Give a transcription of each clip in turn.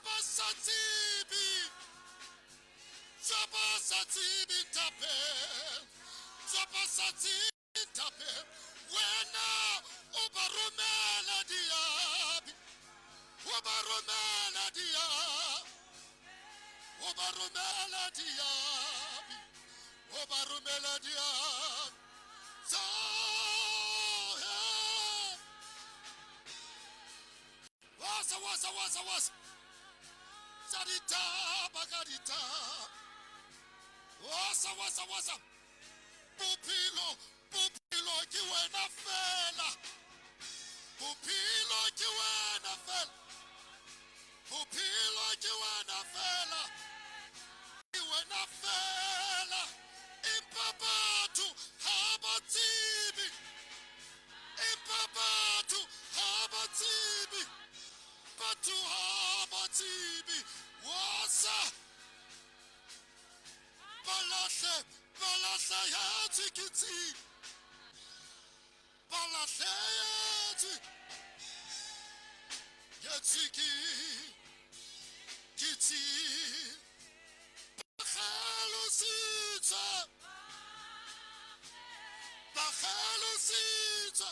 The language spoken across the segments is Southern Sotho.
ba sa tsebe, tsa ba sa tsebe thapelo, tsa ba sa tsebe thapelo. Wena o ba romela diabi, o ba romela diabi, o ba romela diabi, o ba romela diabi. Tsohe. Wasa, wasa, wasa, wasa. Tsa ditaba ka ditaba. Wasa, wasa, wasa. Bophelo, bophelo ke wena fela. Bophelo ke wena fela. Bophelo ke wena fela. Ke wena fela. Empa batho ha ba tsebe. Empa batho ha ba tsebe. Batho ha ba tsebe. Wasa. Ba lahle, ba lahlehetswe ke tsebo. Ba lahlehetswe. Yetswe ke ke tsebo. Ba kgelositswe. Ba kgelositswe.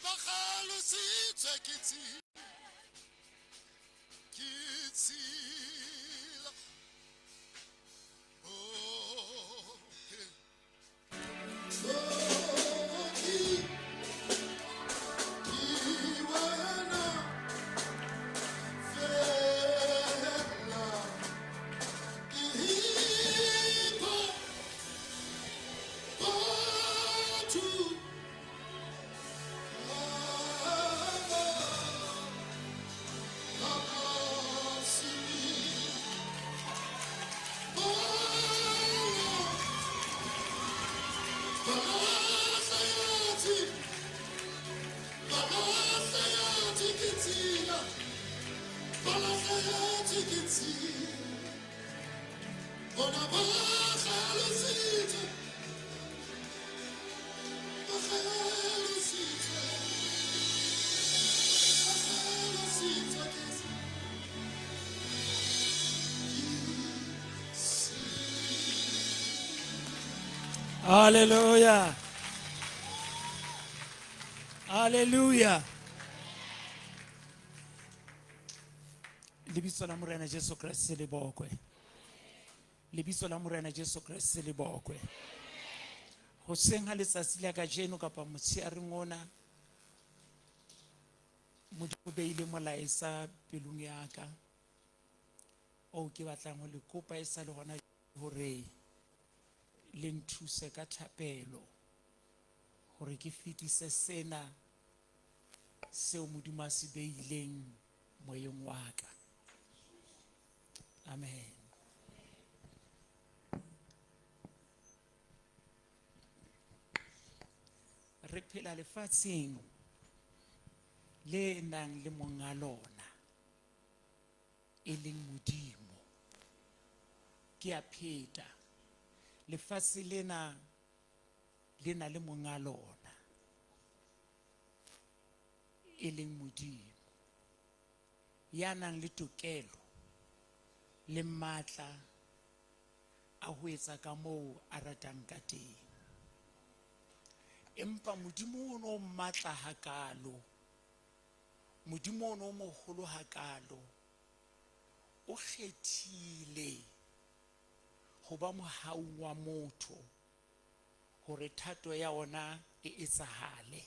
Ba kgelositswe ke tsebo. Ke tsela. Okay. Okay. Ke wena fela. Ke ipha batho ba ba ka se ba lahlehetswe, ba lahlehetswe ke tsela, ba lahlehetswe ke tsela. Bona ba kgelositswe, ba kgelositswe, ba kgelositswe ke tsela. Hallelujah. Hallelujah. Lebitso la Morena Jesu Kreste le bokwe. Lebitso la Morena Jesu Kreste le bokwe. Hoseng ha letsatsi la kajeno kapa motsheareng ona, Modimo o beile molaetsa pelong ya ka oo ke batlang ho le kopa e sa le hona hore le nthuse ka thapelo hore ke fetise sena seo Modimo a se beileng moyeng wa ka. Amen. Re phela lefatsheng le nang le monga lona e leng Modimo. Ke a pheta, lefatshe lena le na le monga lona e leng Modimo, ya nang le tokelo le matla a ho etsa ka moo a ratang ka teng. Empa Modimo o no matla hakalo, Modimo o no moholo hakalo, o kgethile ho ba mohau wa motho hore thato ya ona e etsahale.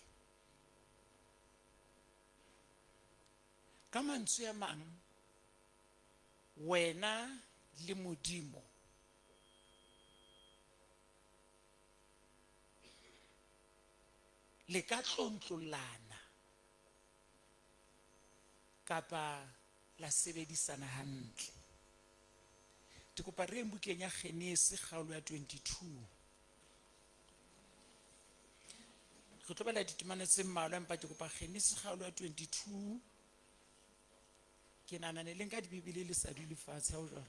Ka mantswe a mang, wena le Modimo le ka tlontlollana kapa la sebedisana hantle. Ke kopa re yeng bukeng ya Genese kgaolo ya 22. Re tlo bala ditemana tse mmalwa, empa ke kopa Genese kgaolo ya 22. Ke nahana ne le nka dibibele le sa dule fatshe, ha ho jwalo?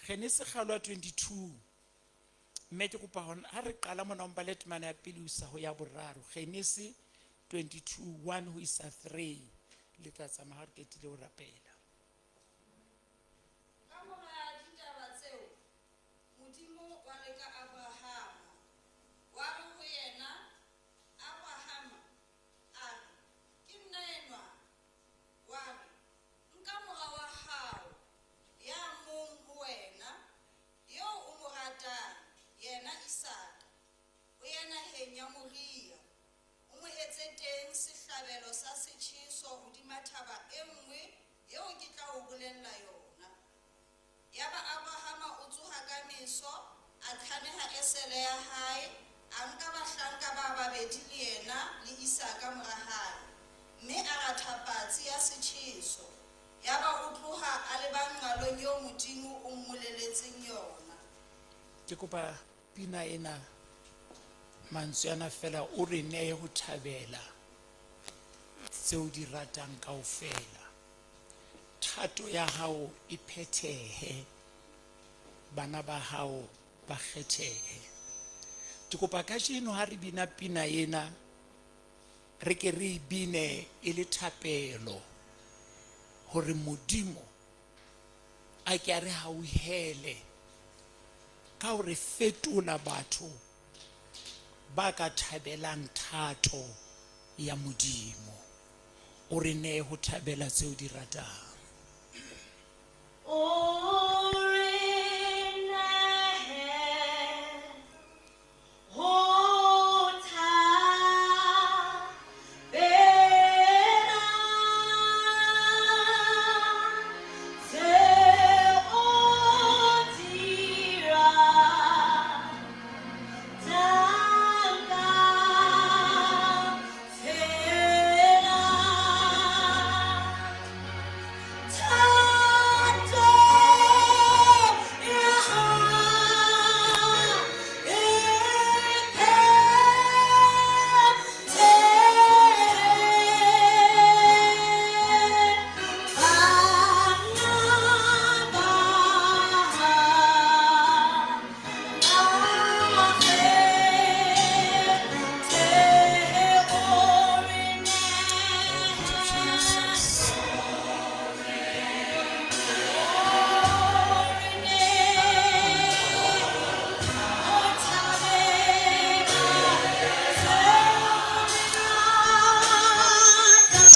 Genese kgaolo ya 22. Mme ke kopa hona ha re qala mona o bale temana ya pele ho isa ho ya boraro. Genese 22 1 ho isa 3. Le tla tsamaya ha re qetile ho rapela. Ka mora ditaba tseo, Modimo wa leka Abrahama, wa re ho yena, Abrahama, a re, Ke nna enwa. Wa re, Nka mora wa hao, ya mong ho wena, eo o mo ratang, yena Isaka, o ye naheng ya Moria, o mo etse teng sehlabelo sa setjheso hodima thaba e nngwe eo ke tla o bolella yona. Yaba Abrahama o tsoha ka meso, a qhaneha esele ya hae, a nka bahlanka ba babedi le yena le Isaka mora hae, mme a ratha patsi ya setjheso. Yaba o tloha a leba nqalong eo Modimo o mmoleletseng yona. Ke kopa pina ena mantswe ana fela o re nehe ho thabela tseo di ratang kaofela. Thato ya hao e phethehe, bana ba hao ba kgethehe. Ke kopa kajeno ha re bina pina ena re ke re e bine e le thapelo hore Modimo a ke a re hauhele ka ho re fetola batho ba ka thabelang thato ya Modimo. O re nehe ho thabela tseo di ratang. O re nehe ho thabela tseo di ratang kaofela. Thato ya hao e phethehe, bana ba hao ba kgethehe, o re Thank you, nehe.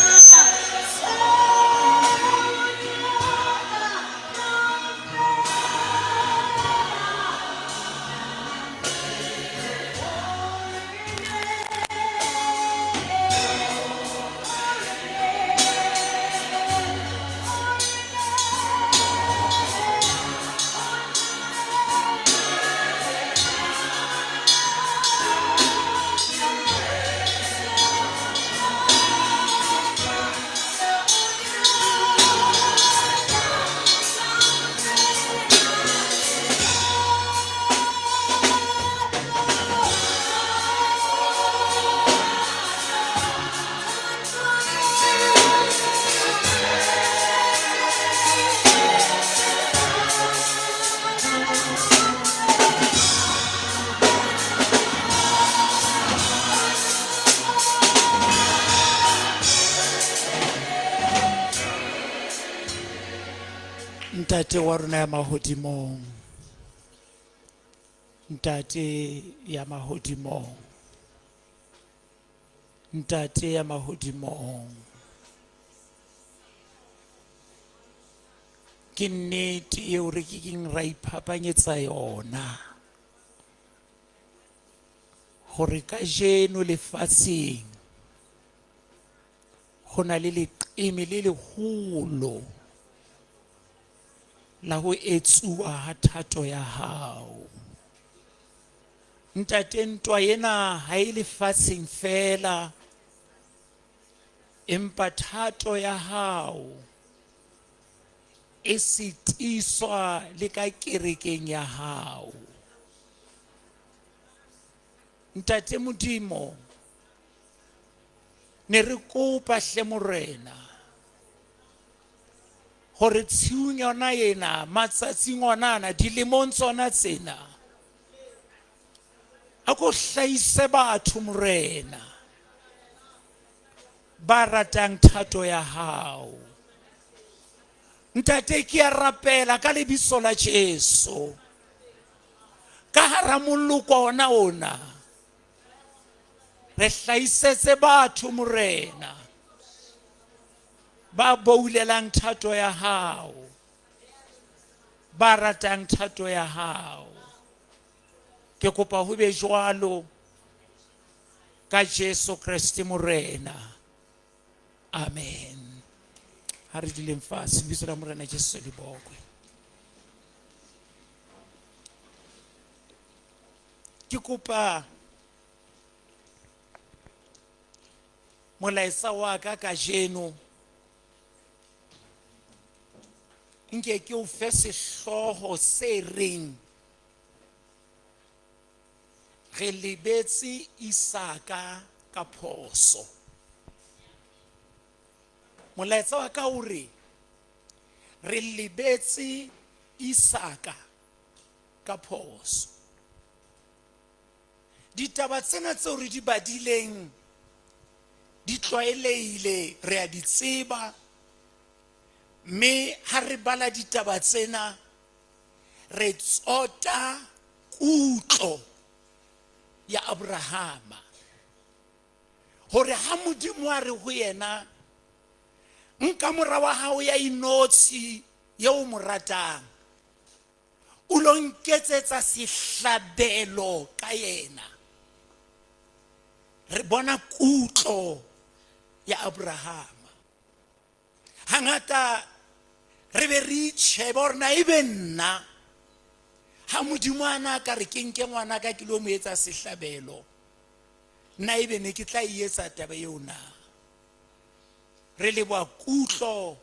Jesus. Ntate wa rona ya mahodimong, Ntate ya mahodimong, Ntate ya mahodimong. Ke nnete eo re ke keng ra iphapanyetsa yona hore kajeno lefatsheng ho na le leqeme le leholo la ho etsuwa ha thato ya hao. Ntate, ntwa ena ha e lefatsheng fela, empa thato ya hao e sitiswa le ka kerekeng ya hao. Ntate Modimo, ne re kopa hle Morena hore tshiung yona ena, matsatsing ona ana, dilemong tsona tsena, a ko hlahise batho Morena Ba ratang thato ya hao. Ntate ke a rapela ka lebitso la Jesu. Ka hara moloko ona ona. Re hlahisetse batho Morena. Ba boulelang thato ya hao. Ba ratang thato ya hao. Ke kopa ho be jwalo ka Jesu Kreste Morena. Amen. Ha re duleng fatshe, lebitso la Morena Jesu le bokwe. Ke kopa molaetsa wa ka kajeno nke ke o fe sehlooho se reng Re lebetse Isaka ka phoso. Molaetsa wa ka o re re lebetse Isaka ka phoso. Ditaba tsena tseo re di badileng di tlwaelehile, re a di tseba, mme ha re bala ditaba tsena re tsota kutlo ya Abrahama hore ha Modimo a re ho yena nka mora wa hao ya inotshi eo o mo ratang o lo nketsetsa sehlabelo ka yena re bona kutlo ya Abrahama Hangata re be re itšhebe gore na e be nna ga Modimo a na ka re ke nke ngwana ka ke lo mo etsa sehlabelo, nna e be ne ke tla e etsa taba eo na? Re leboha kutlo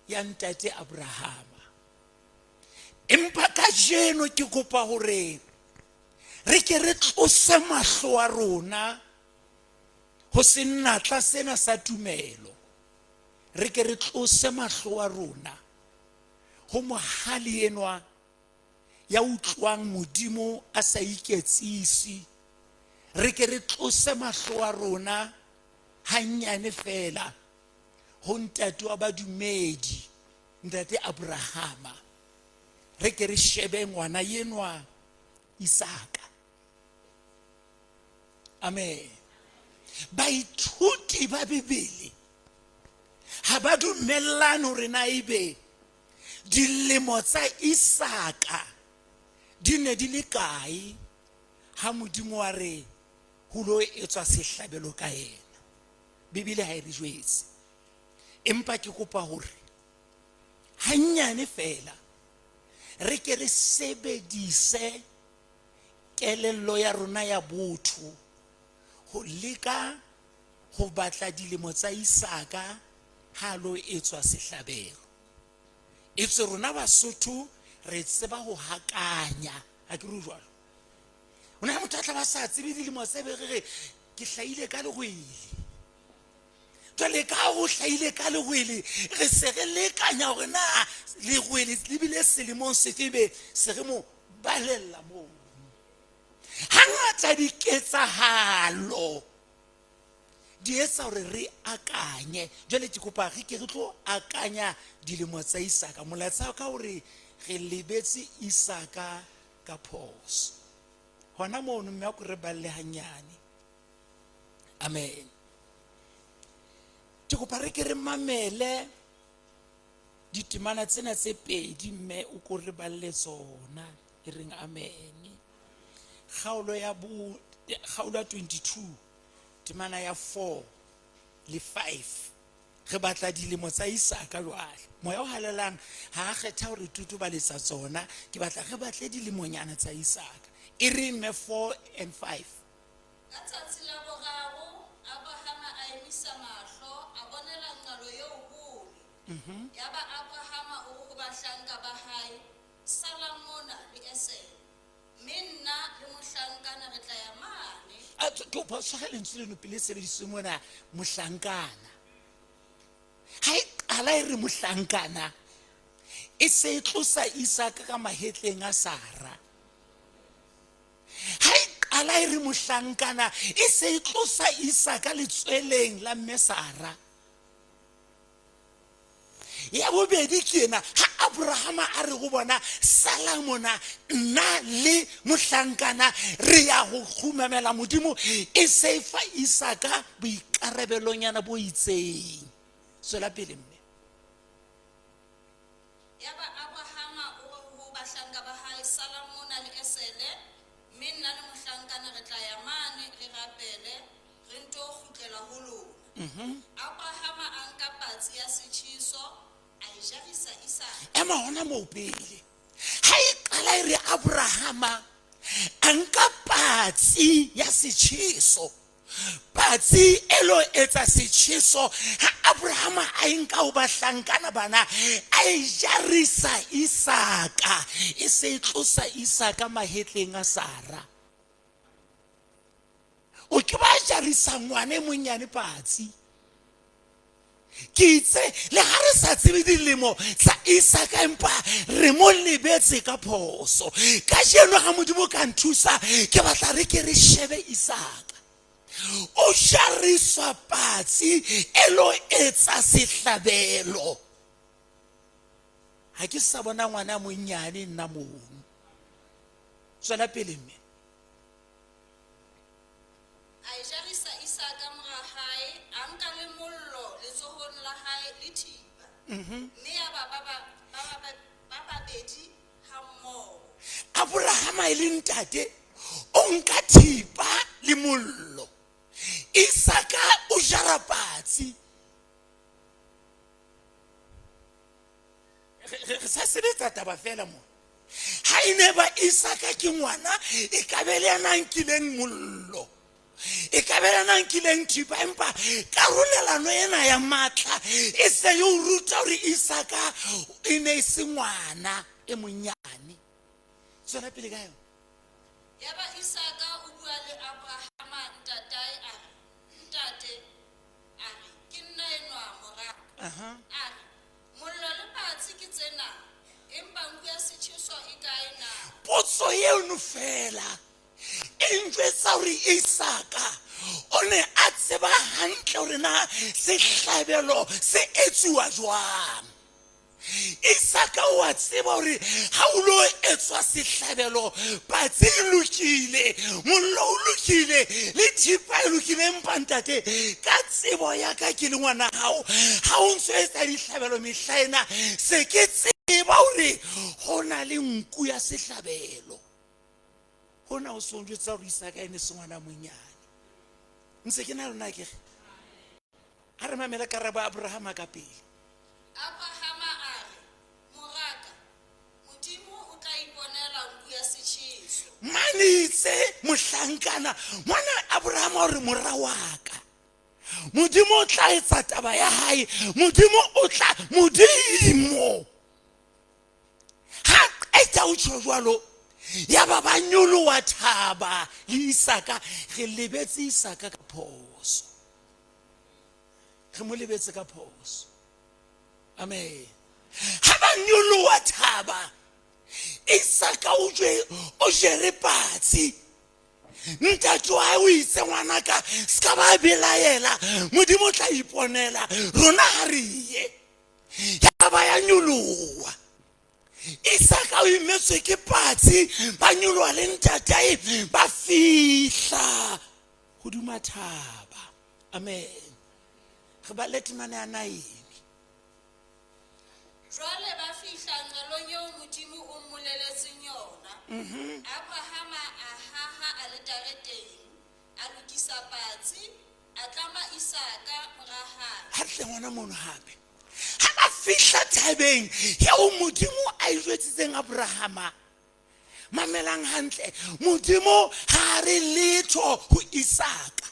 ya ntate Abrahama. Empa kajeno ke kopa hore re ke re tlose mahlo a rona ho senatla sena sa tumelo. Re ke re tlose mahlo a rona ho mohale enwa ya utlwang Modimo a sa iketsise. Re ke re tlose mahlo a rona hannyane fela ho ntate wa badumedi, ntate Abrahama. Re ke re shebe ngwana enwa Isaka. Amen. Baithuti ba Bibele ha ba dumellane hore na ebe dilemo tsa Isaka di ne di le kae ha Modimo wa re ho lo etswa sehlabelo ka yena. Bibele ha e re jwetse. Empa ke kopa hore hannyane fela re ke re sebedise kelello ya rona ya botho ho leka ho batla dilemo tsa Isaka ha lo etswa sehlabelo. Etswe rona Basotho re tseba ho hakanya, ha ke re jwalo. O na motho a tla ba sa tsebe dilemo tse be re re ke hlahile ka lehwele. Jwale ka ho hlahile ka lehwele re se re lekanya hore na lehwele le bile selemong sefe be se re mo balella moo. Hangata diketsahalo di etsa hore re akanye. Jwale ke kopa re ke re tlo akanya dilemo tsa Isaka. Molaetsa ka hore re lebetse Isaka ka phoso. Hona mono mme a ko re balle hanyane. Amen. Ke kopa re ke re mamele ditemana tsena tse pedi mme o ko re balle tsona e reng amen. Kgaolo ya bo kgaolo ya 22 temana ya 4 le 5 re batla dilemo tsa Isaka jwale. Moya o halelang ha a kgetha hore tutubaletsa tsona, ke batla re batle dilemonyana tsa Isaka. E re mme 4 and 5. Ka tsatsi la boraro Abrahama a emisa mahlo, a bonela nqalo eo hole. Yaba Abrahama o re ho bahlanka ba hae, Salang mona le esele, mme nna le mohlankana re tla ya mane. A, ke kopa o tshware lentswe leno pele e sebediswe mona, mohlankana. Ha e qala e re mohlankana, e se e tlosa Isaka ka mahetleng a Sara. Ha e qala e re mohlankana, e se e tlosa Isaka letsweleng la mme Sara. Ya bobedi ke ena, ha Abrahama a re go bona, sala mona, nna le mohlankana re ya go kgumamela Modimo, e se fa Isaka boikarabelonyana bo itseng. Tswela pele mme. Yaba Abrahama o re ho bahlanka ba hae, Salang mona le esele, mme nna le mohlankana re tla ya mane, re rapele, re nto kgutlela ho lona. Abrahama a nka patsi ya setjheso, a e jarisa Isaka. Ema hona moo pele. Ha e qala e re Abrahama a nka patsi ya setjheso, patsi e lo etsa setjheso. Ha Abrahama a e nka ho bahlankana bana, a e jarisa Isaka, e se e tlosa Isaka mahetleng a Sara. O ke ba jarisa ngwana e monyane patsi. Ke itse le ha re sa tsebe dilemo tsa Isaka, empa re mo lebetse ka phoso. Kajeno ha Modimo ka nthusa, ke batla re ke re shebe Isaka. O jariswa patsi e lo etsa sehlabelo. Ha ke sa bona ngwana a monyane nna mono. Tswela pele mme. A e jarisa Isaka mora hae, a nka le mollo letsohong la hae le thipa. Mme yaba ba babedi hammoho. Abrahama e le ntate, o nka thipa le mollo. Isaka o jara patsi. Re sa sebetsa taba fela mo. Ha e ne ba Isaka ke ngwana, e ka be le yena a nkileng mollo, e ka be le yena a nkileng thipa, empa karolelano ena ya matla e se e o ruta hore Isaka e ne e se ngwana e monyane. Tswela pele ka yona. Yaba Isaka o bua le Abrahama ntatae, a re, Ntate, a re, ke nna enwa moraka. A re, mollo le patsi ke tsena, empa nku ya setjheso e kae na? Potso eno fela e njwetsa hore Isaka o ne a tseba hantle hore na sehlabelo se etsuwa jwang. Isaka o a tseba hore ha o lo etswa sehlabelo, patsi e lokile, mollo o lokile, le thipa e lokile, empa ntate, ka tsebo ya ka ke le ngwana hao, ha o ntso etsa dihlabelo mehla ena, se ke tseba hore ho na le nku ya sehlabelo. Hona o so njwetsa hore Isaka e ne se ngwana monyane. Ntse ke na lona akere? Ha re mamele karabo ya Abrahama ka pele. Abrahama a re, Moraka, Modimo o tla iponela nku ya setjheso. Mane itse mohlankana, ngwana Abrahama o re, mora wa ka, Modimo o tla etsa taba ya hae, Modimo o tla, Modimo. Ha qeta ho tjho jwalo, ya ba ba nyoloha thaba le Isaka. Re lebetse Isaka ka phoso. Re mo lebetse ka phoso. Amen. Ha ba nyoloha thaba, Isaka o jwe, o jere patsi. Ntate wa hae o itse, ngwanaka, se ka ba belaela, Modimo o tla iponela, rona ha re ye. Ya ba ya nyoloha. Isaka o imetswe ke patsi, ba nyoloha le ntatae, ba fihla hodima thaba. Amen. Re ba le temana ya 9. Jwale ba fihla nqalong eo Modimo o mmoleletseng yona. Abrahama a haha aletare teng, a lokisa patsi, a tlama Isaka mora hae. Ha re tle ngwana mono hape. Ha ba fihla thabeng eo Modimo a e jwetsitseng Abrahama, mamelang hantle, Modimo ha re letho ho Isaka.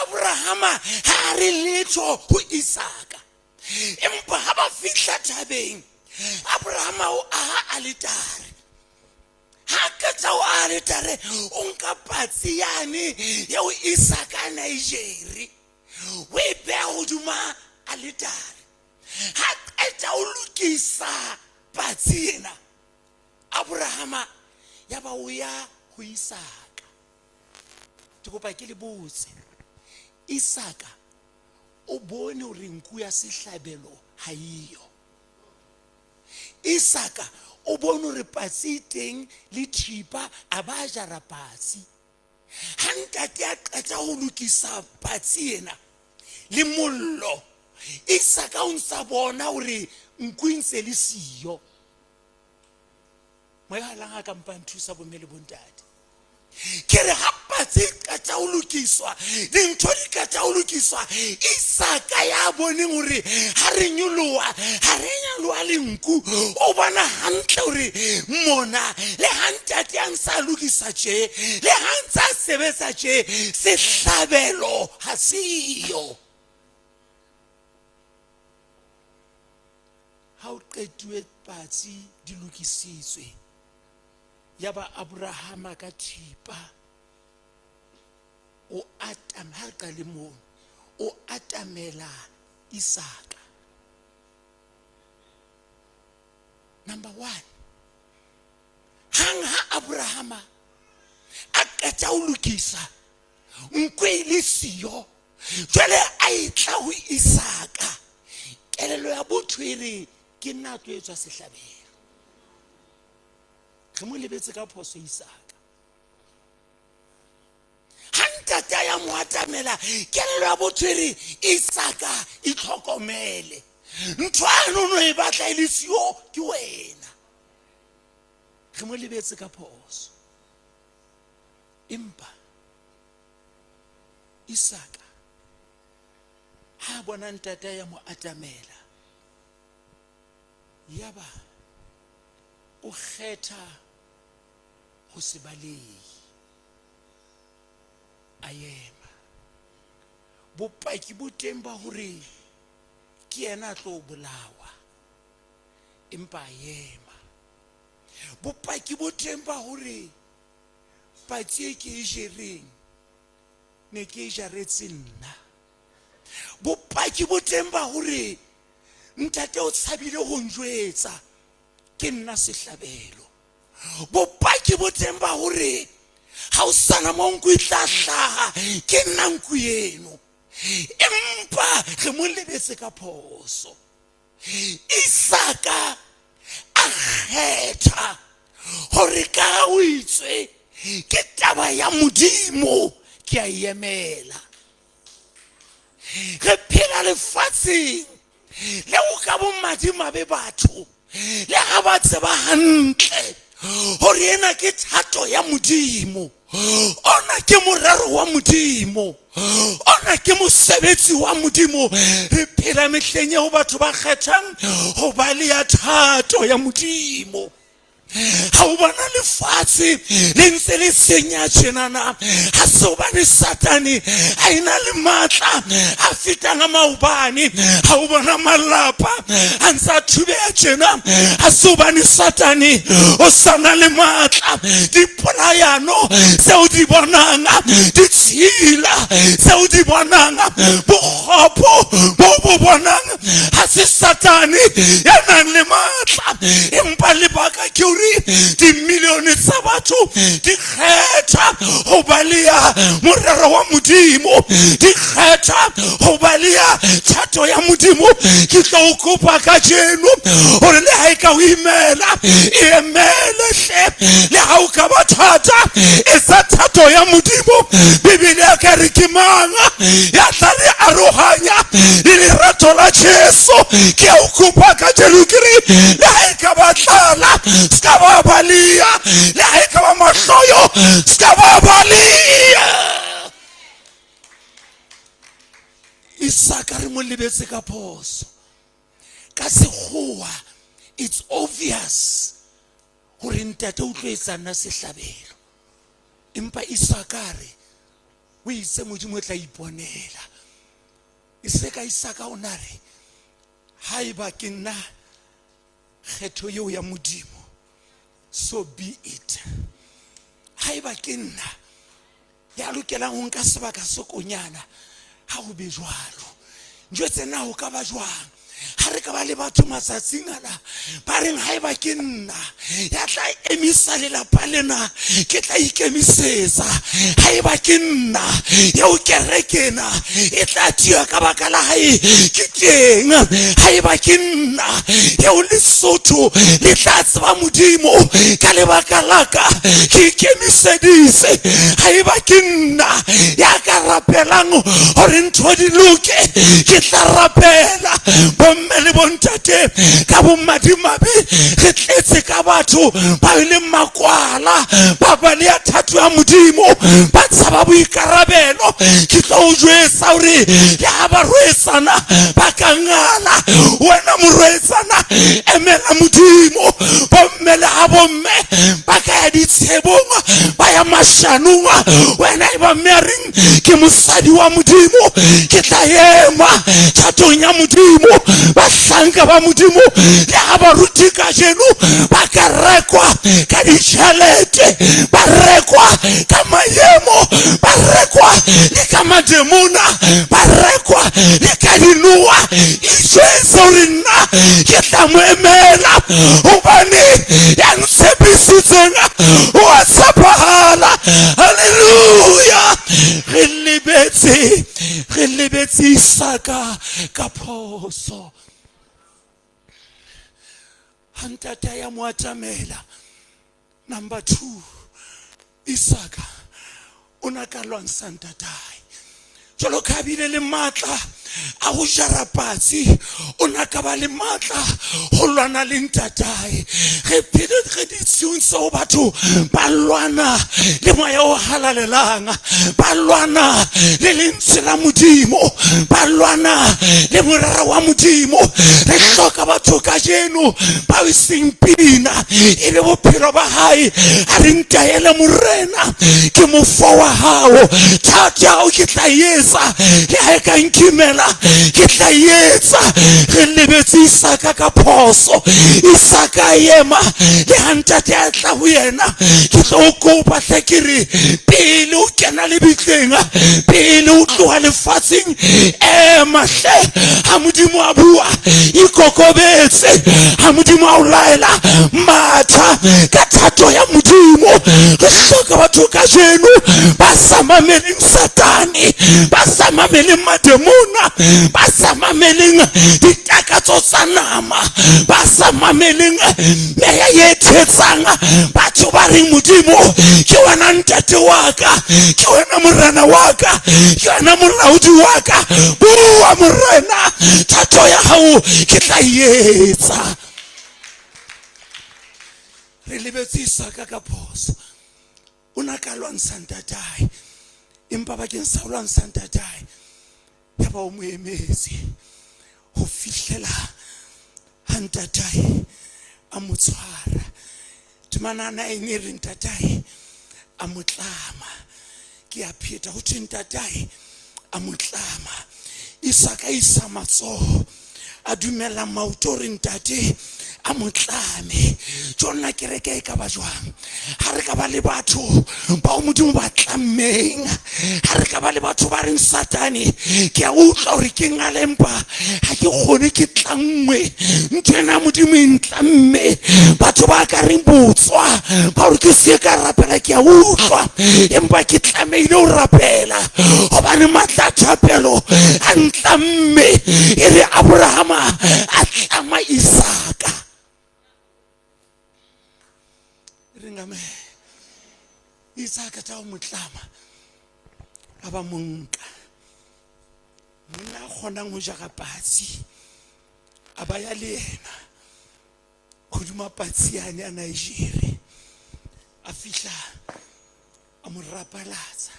Abrahama ha re letho ho Isaka. Empa ha ba fihla thabeng, Abrahama o aha aletare. Ha qeta ho aha aletare, o nka patsi yane eo Isaka a na e jere, o e beha hodima aletare. Ha qeta ho lokisa patsi ena, Abrahama ya ba o ya ho Isaka. Ke kopa ke le botse, Isaka O bone hore nku ya sehlabelo ha eyo. Isaka o bone hore patsi e teng le thipa, a ba jara patsi. Ha ntate a qeta ho lokisa patsi ena le mollo, Isaka o ntsa bona hore nku e ntse le siyo. Moya wa lang a ka mpa nthusa bomme le bontate. Ke re ha patsi e qeta ho lokiswa, dintho di qeta ho lokiswa, Isaka ya boneng hore ha re nyoloha, ha re nyaloha le nku, o bona hantle hore mona le ha ntate a ntsa lokisa tje, le ha ntsa sebetsa tje, sehlabelo ha seyo. Ha o qetuwe patsi di lokisitswe, ya ba Abrahama ka thipa o atam ha re qale mono, o atamela Isaka. Number 1, hang ha Abrahama a qeta ho lokisa nku e le siyo, jwale a e tla ho Isaka, kelello ya botho e re ke nna a tlo etswa sehlabelo. Re mo lebetse ka phoso Isaka. Ha ntate a ya mo atamela, kelello ya botho e re Isaka itlhokomele, ntho a nono e batla e le siyo ke wena. Re mo lebetse ka phoso. Empa Isaka ha bona ntate ya mo atamela, yaba o kgetha ho se balehe, a ema. Bopaki bo teng ba hore ke yena a tlo bolawa, empa a ema. Bopaki bo teng ba hore patsi e ke e jereng ne ke e jaretse nna. Bopaki bo teng ba hore ntate o tshabile ho njwetsa ke nna sehlabelo. Bopaki bo teng ba hore ha o sana mo nku e tla hlaha, ke nna nku eno. Empa re mo lebetse ka phoso. Isaka a kgetha hore ka o itswe ke taba ya Modimo, ke a e emela. Re phela lefatsheng le o ka bomadimabe batho le ha ba tseba hantle hore ena ke thato ya Modimo, ona ke morero wa Modimo, ona ke mosebetsi wa Modimo. Re phela mehleng eo batho ba kgethang ho ba le ya thato ya Modimo. Ha o bona lefatshe le ntse le senya tjenana, ha se hobane Satane a ena le matla a fetang a maobane. Ha o bona malapa a ntse a thubeha tjena, ha se hobane Satane o sa na le matla. Dipolayano tseo di bonang, ditshila tseo di bonang, bokgopo bo bo bonang, ha se Satane ya nang le matla. Empa lebaka ke hore dimilione tsa batho di kgetha ho baleha morero wa Modimo, di kgetha ho baleha thato ya Modimo. Ke tlo o kopa kajeno hore le ha e ka o imela, e emele hle. Le ha o ka ba thata, etsa thato ya Modimo. Bibele ya ka re ke mang ya tla re arohanya le lerato la Jesu? Ke a o kopa kajeno ke re, le ha e ka ba tlala, se ka ba baleha. Le ha e ka ba mahloyo, se ka ba baleha. Isaka re mo lebetse ka phoso. Ka sekgowa it's obvious hore ntate o tlo etsa nna sehlabelo, empa Isaka a re o itse Modimo o tla iponela. E se ka Isaka o na re haeba ke nna kgetho eo ya Modimo, so be it. Haeba ke nna ya lokelang ho nka sebaka se konyana, ha ho be jwalo. Njwetse na ho ka ba jwang? Ha re ka ba le batho matsatsing ana ba reng haeba ke nna ya tla emisa lelapa lena, ke tla ikemisetsa. Haeba ke nna eo kereke ena e tla tiya ka baka la hae, ke teng. Haeba ke nna eo Lesotho le tla tseba Modimo ka lebaka la ka, ke ikemiseditse. Haeba ke nna ya ka rapelang hore ntho di loke, ke tla rapela. Bomme le bontate, ka bomadimabe re tletse ka batho ba e leng makwala, ba baleha thato ya Modimo, ba tshaba boikarabelo. Ke tlo o jwetsa hore le ha barwetsana ba ka ngala, wena morwetsana emela Modimo. Bomme le ha bomme ba ka ya ditshebong, ba ya mashanong, wena e ba mme a reng ke mosadi wa Modimo, ke tla ema thatong ya Modimo. Bahlanka ba Modimo le ha baruti kajeno ba ka rekwa ka ditjhelete, ba rekwa ka maemo, ba rekwa le ka mademona, ba rekwa le ka dinoa, ijwetse hore nna ke tla mo emela, hobane ya ntshepisitseng o a tshepahala. Haleluya. Re lebetse, re lebetse Isaka ka phoso. Ha ntate ya mo atamela, number 2, Isaka o na ka lwantsha ntatae jwalo ka bile le matla a ho jara patsi, o na ka ba le matla ho lwana le ntatae. Re phele re ditshiung tseo batho ba lwana le moya o halalelang, ba lwana le lentswe la Modimo, ba lwana le morero wa Modimo. Re hloka batho kajeno ba e seng pina, e be bophelo ba hae. A re ntaele Morena, ke mofo wa hao, thato ya hao ke tla etsa, le ha e ka nkimela ke tla etsa. Re lebetse Isaka ka phoso. Isaka a ema le ha ntate a tla ho yena. Ke tlo o kopa hle, ke re pele o kena lebitleng, pele o tloha lefatsheng, ema hle. Ha Modimo a bua, ikokobetse. Ha Modimo a o laela, matha ka thato ya Modimo. Re hloka batho kajeno ba sa mameleng Satane, ba sa mameleng mademona, ba sa mameleng ditakatso tsa nama, ba sa mameleng meya e thetsang batho ba reng Modimo ke wena ntate wa ka, ke wena morena wa ka, ke wena molaodi wa ka. Bua Morena, thato ya hao ke tla etsa. Re lebetse Isaka ka phoso. O na ka lwantsha ntatae, empa bakeng sa ho lwantsha ntatae, ya ba o mo emetse ho fihlela ha ntatae a mo tshwara. Temana 9 e re ntatae a mo tlama. Ke a pheta, ho thwe ntatae a mo tlama. Isaka isa matsoho, a dumela maoto hore ntate a mo tlame. Jonna kereke e ka ba jwang ha re ka ba le batho bao Modimo ba tlammeng? Ha re ka ba le batho ba reng Satane, ke a utlwa hore ke ngale, empa ha ke kgone, ke tlanngwe, ntho ena Modimo e ntlamme. Batho ba ka reng botswa ba hore ke se ka rapela, ke a utlwa, empa ke tlamehile ho rapela hobane matla a thapelo a ntlamme. E re Abrahama a tlama Isaka. Re ngame Isaka tla mo tlama, a ba monka monna a kgonang ho jara patsi, a ba ya le yena hodima patsi yane a Nigeria, a fihla a mo rapalatsa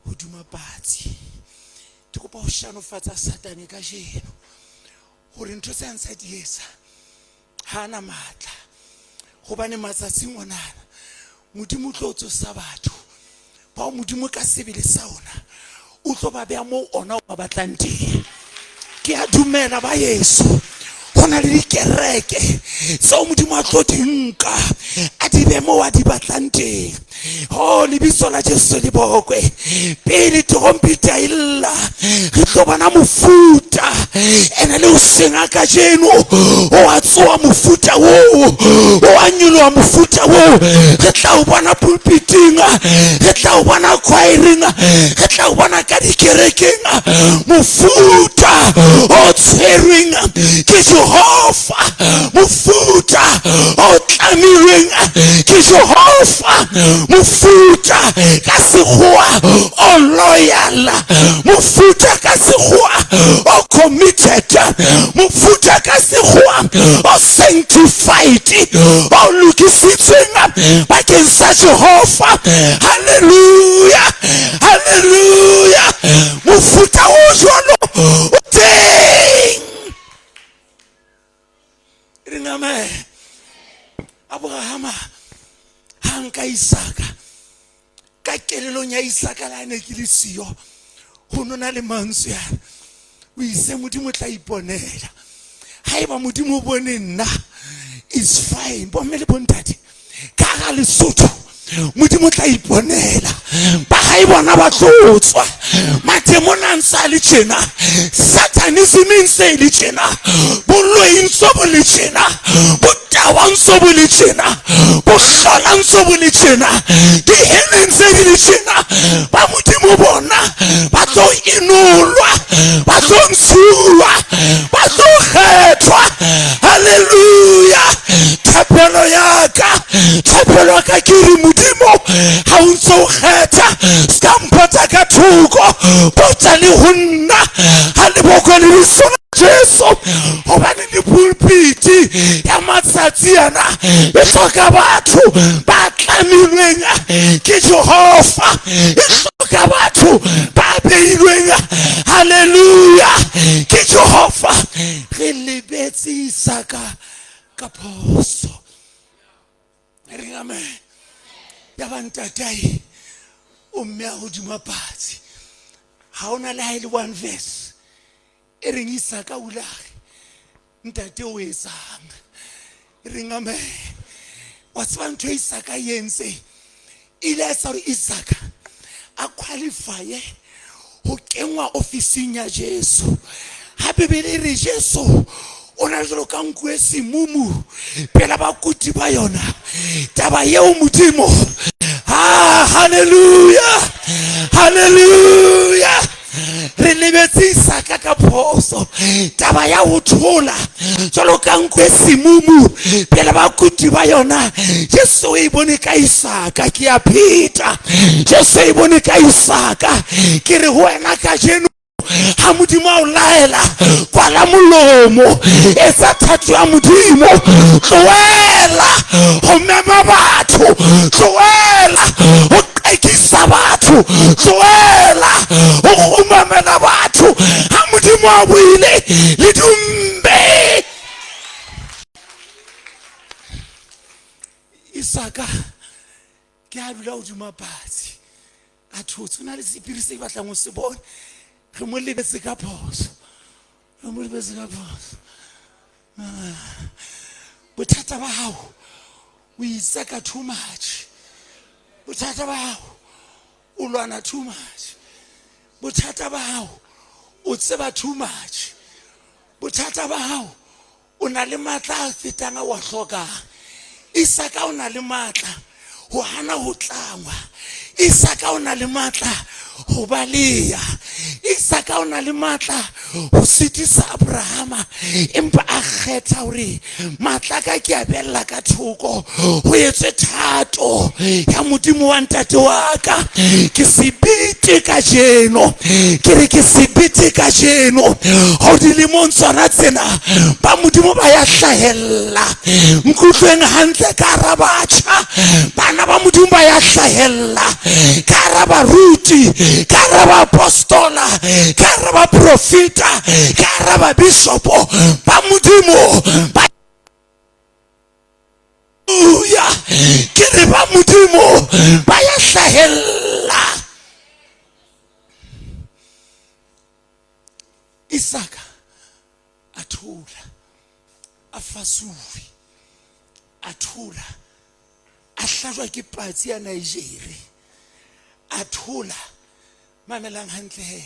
hodima patsi. Ke kopa ho shanofatsa Satane kajeno hore ntho tse a ntsa di etsa ha ana matla, hobane matsatsing onana Modimo o tlo tsosa batho bao Modimo ka sebele sa ona o tlo ba beha moo ona o ba batlang teng. Ke a dumela ba yeso, ho na le dikereke tseo Modimo a tlo di nka a di be mo a di batlang teng. O lebitso la Jesu le bokwe. Pele terompeta e lla, re tlo bona mofuta. Ene le hoseng a kajeno o a tsoha mofuta oo, o a nyoloha mofuta oo. Re tla o bona pulpiting, re tla o bona choireng, re tla o bona ka dikerekeng. Mofuta o tshwerweng ke Jehova, mofuta o tlamilweng ke Jehova, mofuta ka sekgowa o loyal, mofuta ka sekgowa o committed, mofuta ka sekgowa o sanctified, o lokisitsweng bakeng sa Jehova. Hallelujah, hallelujah. Mofuta o jwalo o teng. Re amen. Abrahama ha nka Isaka ka kelelong ya Isaka la ne ke le siyo, ho nona le mantswe a o itse Modimo o tla iponela. Haeba Modimo o bone nna, is fine. Bomme le bontate ka ga Lesotho, Modimo o tla iponela. Ba gae bona ba tlo tswa matemona a ntse a le tjena, satanism e ntse e le tjena, boloi ntse bo le tjena, botawa ntse bo le tjena, bohlola ntse bo le tjena, dihele ntse di le tjena. Ba Modimo bona ba tlo inolwa, ba tlo ntshuwa, ba tlo kgethwa. Hallelujah. Thapelo ya ka, thapelo ya ka ke re Modimo ha o ntse o kgetha, se ka mpota ka thoko, pota le ho nna. Ha le bokwe lebitso la Jesu, hobane le pulpiti ya matsatsi ana e hloka batho ba tlamilweng ke Jehova, e hloka batho ba beilweng, hallelujah, ke Jehova. Re lebetse Isaka ka phoso. Re amen. Ya ba ntatae o mme a hodima patsi, ha ona le ha e le one verse e reng Isaka o ile a re ntate o etsang. E reng amen. Wa tseba ntho e Isaka e entseng, ile a etsa hore Isaka a qualifye ho kenngwa ofising ya Jesu. Ha Bibele e re Jesu o na jwalo ka nku e semumu pela bakuti ba yona, taba eo Modimo, ah, hallelujah, hallelujah. Re lebetse Isaka ka phoso. Taba ya ho thola jwalo ka nku e semumu pele bakuti ba yona, Jesu o e bone ka Isaka. Ke a pheta, Jesu e bone ka Isaka. Ke re ho wena kajeno, ha Modimo a o laela, kwala molomo, etsa thato ya Modimo, tlohela ho mema batho, tlohela ho qekisa batho, tlohela ho kgumamela batho. Ha Modimo a buile, le dumbe. Isaka ke a dula hodima patsi a thotse, o na le sephiri se ke batlang ho se bone. Re mo lebetse ka phoso, re mo lebetse ka phoso. Bothata ba hao, o itseka too much. Bothata ba hao, o lwana too much. Bothata ba hao, o tseba too much. Bothata ba hao, o na le matla a fetang a wa hlokang. Isaka o na le matla ho hana ho tlangwa. Isaka o na le matla ho baleha. Isaka o na le matla ho sitisa Abrahama, empa a kgetha hore matla ka ke a bella ka thoko, ho etswe thato ya Modimo wa ntate wa ka. Ke sebete kajeno, ke re ke sebete kajeno. Ho dilemong tsona tsena ba Modimo ba ya hlahella. Nkutlweng hantle ka hara batjha, bana ba Modimo ba ya hlahella ka hara baruti, ka hara baapostola, ka hara baprofeta, ka hara babishopo ba Modimo ba. Hallelujah. Ke re ba Modimo ba ya hlahella. Isaka a thola, a fasuwe, a thola. hlajwa ke patsi ya Nigeria. A thola, mamelang hantle he,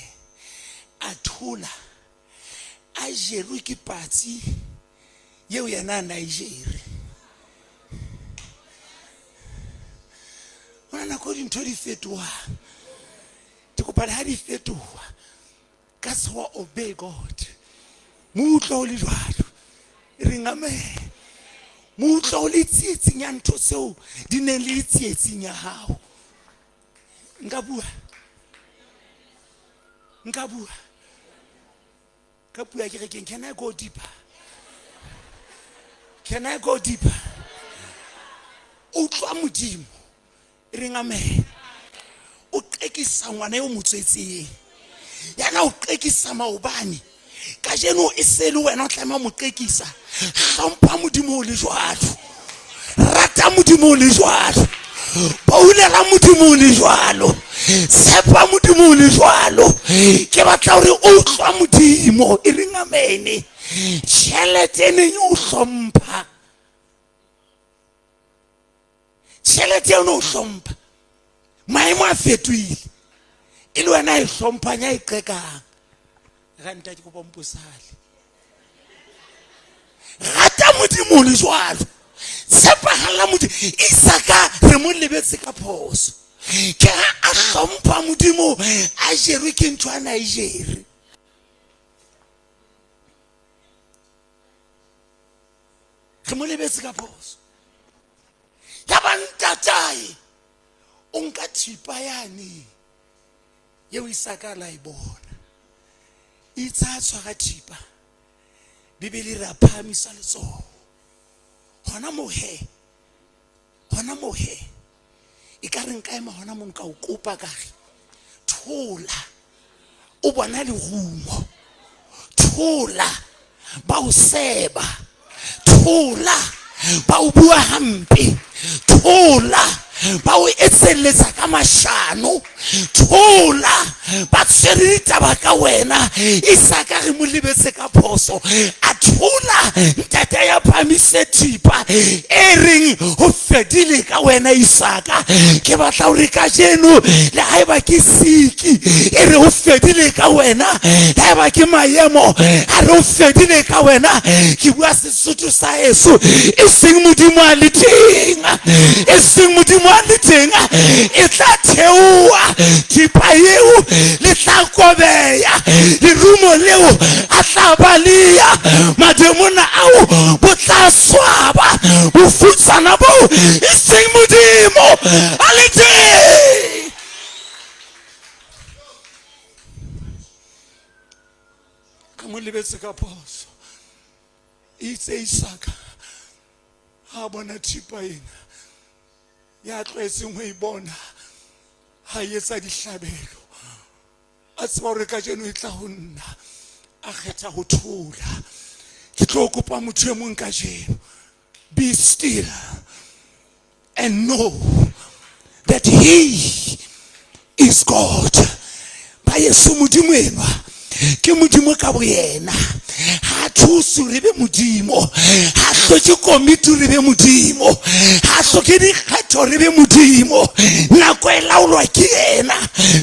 a thola a jerwe ke patsi yeo yena a Nigeria. Ho na nako dintho di fetohang, ke kopa le ha di fetoha ka sekgowa, obey God. Mo utlwa o le jwalo, e reng amen. Mo utlwa o le tsietsing ya ntho tseo di neng le tsietsing ya hao. Nka bua, nka bua ka puo ya kerekeng. Can I go deeper? Can I go deeper? Utlwa Modimo, e reng amen. O qekisa ngwana eo mo tswetseng, yana o qekisa maobane, kajeno e se le wena o tlameha mo qekisa. Hlompha Modimo o le jwalo, rata Modimo o le jwalo, boulela Modimo o le jwalo, tshepa Modimo o le jwalo. Ke batla hore o utlwa Modimo, e reng amen. Tjhelete e neng e o hlompha, tjhelete eo ne o hlompha, maemo a fetohile, e le wena e hlomphang ya e qekang. Ranta ke kopa mposale. Rata Modimo o le jwalo, tshepagalla Modimo. Isaka re mo lebetse ka phoso, ke ha a hlompha Modimo a jerwe ke ntho a na e jere. Re mo lebetse ka phoso. Ya ba ntatae o nka thipa yane yeo Isaka la e bona, itse a tshwara thipa, Bibele re a phahamisa letsoho hona moo he, hona moo he, e ka re nka ema hona moo nka o kopa ka re thola, o bona lerumo, thola ba o seba, thola ba o bua hampe, thola ba o etselletsa ka mashano, thola ba tshwere ditaba ka wena. Isaka re mo lebetse ka phoso, a thola ntate ya phamise thipa e reng ho fedile ka wena Isaka. Ke batla hore kajeno le haeba ke siki e re ho fedile ka wena, le haeba ke maemo a re ho fedile ka wena. Ke bua Sesotho sa heso, e seng Modimo a le teng, e seng Modimo a le teng, e tla theoha thipa eo, le tla kobeya lerumo leo, a tla baleya mademona ao, bo tla swaba bofutsana boo, e seng Modimo a le teng. Ka mo lebetse ka phoso. Itse Isaka ha bona thipa ena ya tlwaetseng ho e bona ha e etsa dihlabelo, a tseba hore kajeno e tla ho nna, a kgetha ho thola. Ke tlo kopa motho e mong kajeno, be still and know that he is God. Ba Yesu, Modimo enwa ke Modimo ka boyena. Ha thuse re be Modimo, ha hloke komiti re be Modimo, ha hloke dikgetho re be Modimo. Nako e laolwa ke yena,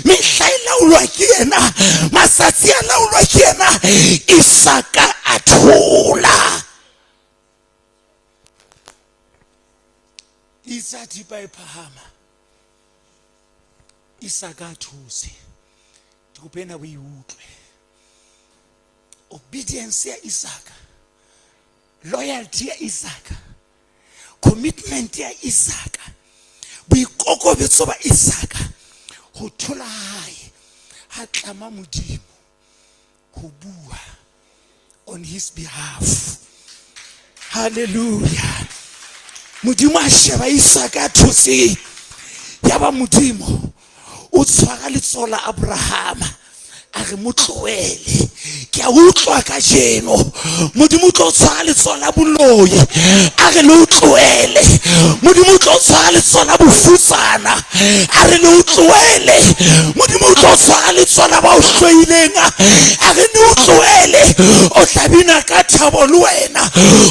mehla e laolwa ke yena, matsatsi a laolwa ke yena. Isaka a thola, itse thipa e phahama, Isaka a those. Ke kopa ena o e utlwe. Obedience ya Isaka, loyalty ya Isaka, commitment ya Isaka, boikokobetso ba Isaka, ho thola hae ha tlama Modimo ho bua on his behalf. Hallelujah. Modimo a sheba Isaka a thotseng, yaba Modimo o tshwara letsoho la Abrahama, a re mo tlohele. Ke a utlwa kajeno Modimo o tlo tshwara letsoho la boloi, a re le o tlohele. Modimo o tlo tshwara letsoho la bofutsana, a re le o tlohele. Modimo o tlo tshwara letsoho la ba o hloileng, a re le o tlohele. O tla bina ka thabo le wena,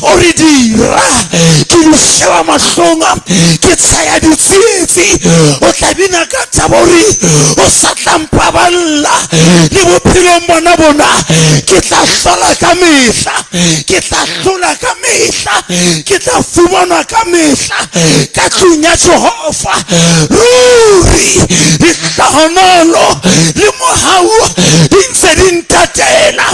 o re dira ke di o sheba mahlong ke tshaya ditsietsi o tla bina ka thabo gore o sa tla mpaballa le bophelong bona bona ke tla hlola ka mehla ke tla hlola ka mehla ke tla fumanwa ka mehla ka tlung ya Jehova ruri lehlohonolo le mohau di ntse di ntatela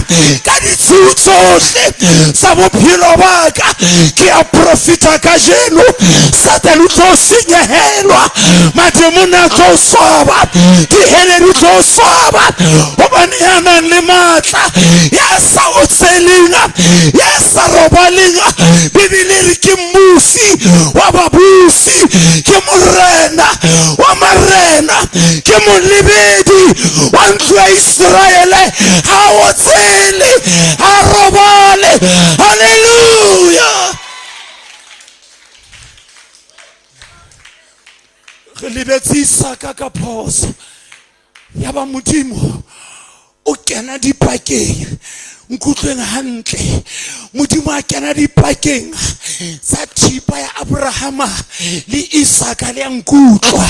ka ditshiu tsohle tsa bophelo ba ka ke a profita kajeno Satane o tlo senyehelwa mademone a tlo swaba dihele di tlo swaba gobane ya nang le maatla ya sa otseleng ya sa robaleng Bibele re ke mmusi wa babusi ke morena wa marena ke molebedi wa ntlo ya Iseraele ga otsele ga robale halleluja re lebetse Isaka ka phoso ya ba Modimo o kena dipakeng nkutlweng hantle Modimo a kena dipakeng tsa thipa ya Abrahama le Isaka le ya nkutlwa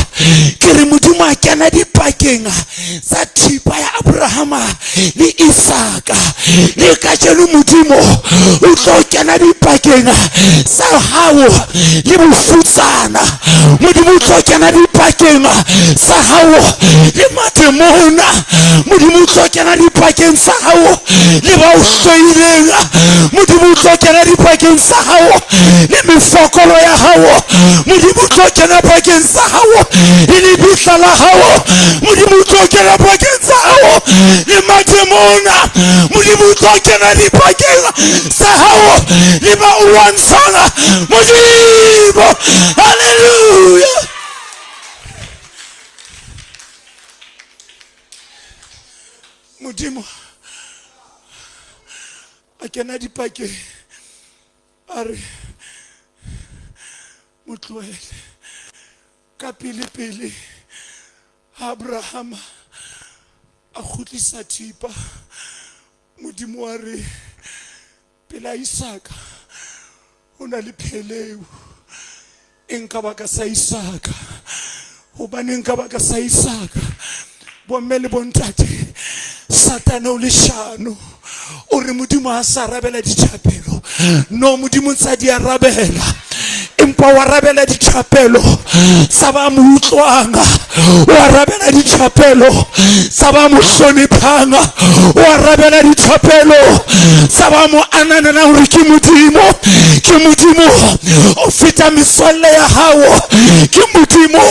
ke re Modimo a kena dipakeng tsa thipa ya Abrahama le Isaka le kajeno Modimo o tlo kena dipakeng tsa hao le bofutsana Modimo o tlo kena dipakeng tsa hao le mademona Modimo o tlo kena dipakeng tsa hao le ba o hloileng Modimo o tlo kena dipakeng tsa hao le mefokolo ya hao Modimo o tlo kena pakeng tsa hao le lebitla la hao Modimo o tlo kena pakeng tsa hao le mademona Modimo o tlo kena dipakeng tsa hao le ba o lwantshana Modimo halleluja Modimo a kena dipakeng a re mo tlohele ka pele-pele ha Abrahama a kgutlisa thipa Modimo wa re pela Isaka ho na le pheleu e nka baka sa Isaka hobaneng ka baka sa Isaka bomme le bontate Satane o leshano o re Modimo ha sa arabela dithapelo no Modimo ntsa di arabela empa o arabela dithapelo tsa ba mo utlwang o arabela dithapelo tsa ba mo hloniphang o arabela dithapelo tsa ba mo ananelang hore ke Modimo ke Modimo o feta metswalle ya hao ke Modimo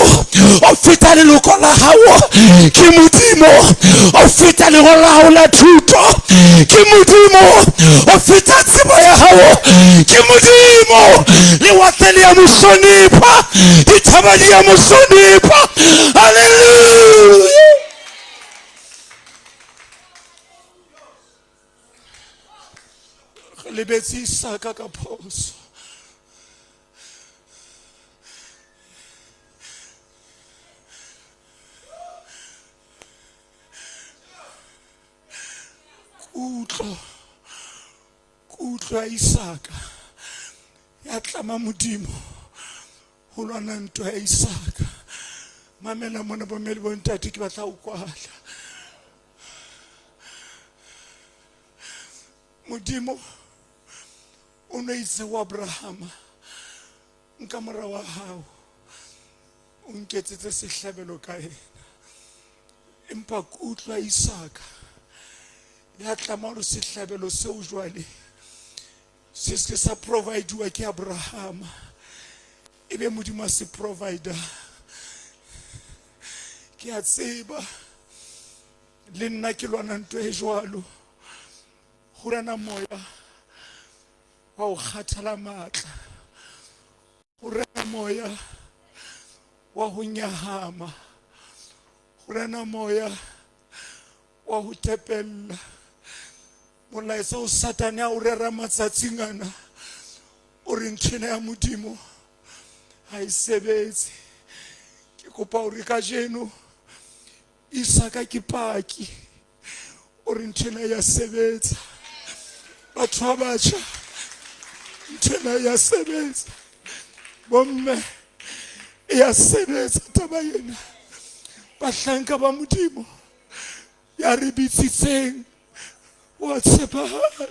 o feta leloko la hao ke Modimo o feta lengolo la hao la thuto ke Modimo o feta tsebo ya hao ke Modimo lewatle le ya mo hlonipha dithaba di ya mo hlonipha halleluja re lebetse Isaka ka phoso kutlo kutlo ya Isaka ya tlama Modimo ho lwana ntwa ya Isaka mamela mona bomme le bontate ke batla ho kwala Modimo o no itse ho Abrahama nka mora wa hao o nketsetse sehlabelo ka yena empa kutlwa Isaka ya tlama hore sehlabelo seo jwale se se sa providiwa ke Abrahama e be Modimo a se provider ke a tseba le nna ke lwana ntho e jwalo ho rena moya wa ho kgathala matla ho rena moya wa ho nyahama ho rena moya wa ho tepella molaetsa o Satane a o rera matsatsing ana o re nthwena ya Modimo ha e sebetse ke kopa hore kajeno Isaka ke paki o re nthwena ya sebetsa batho ba batjha nthwena ya sebetsa. Bomme e ya sebetsa taba ena. Bahlanka ba Modimo ya re bitsitseng wa tshepahala.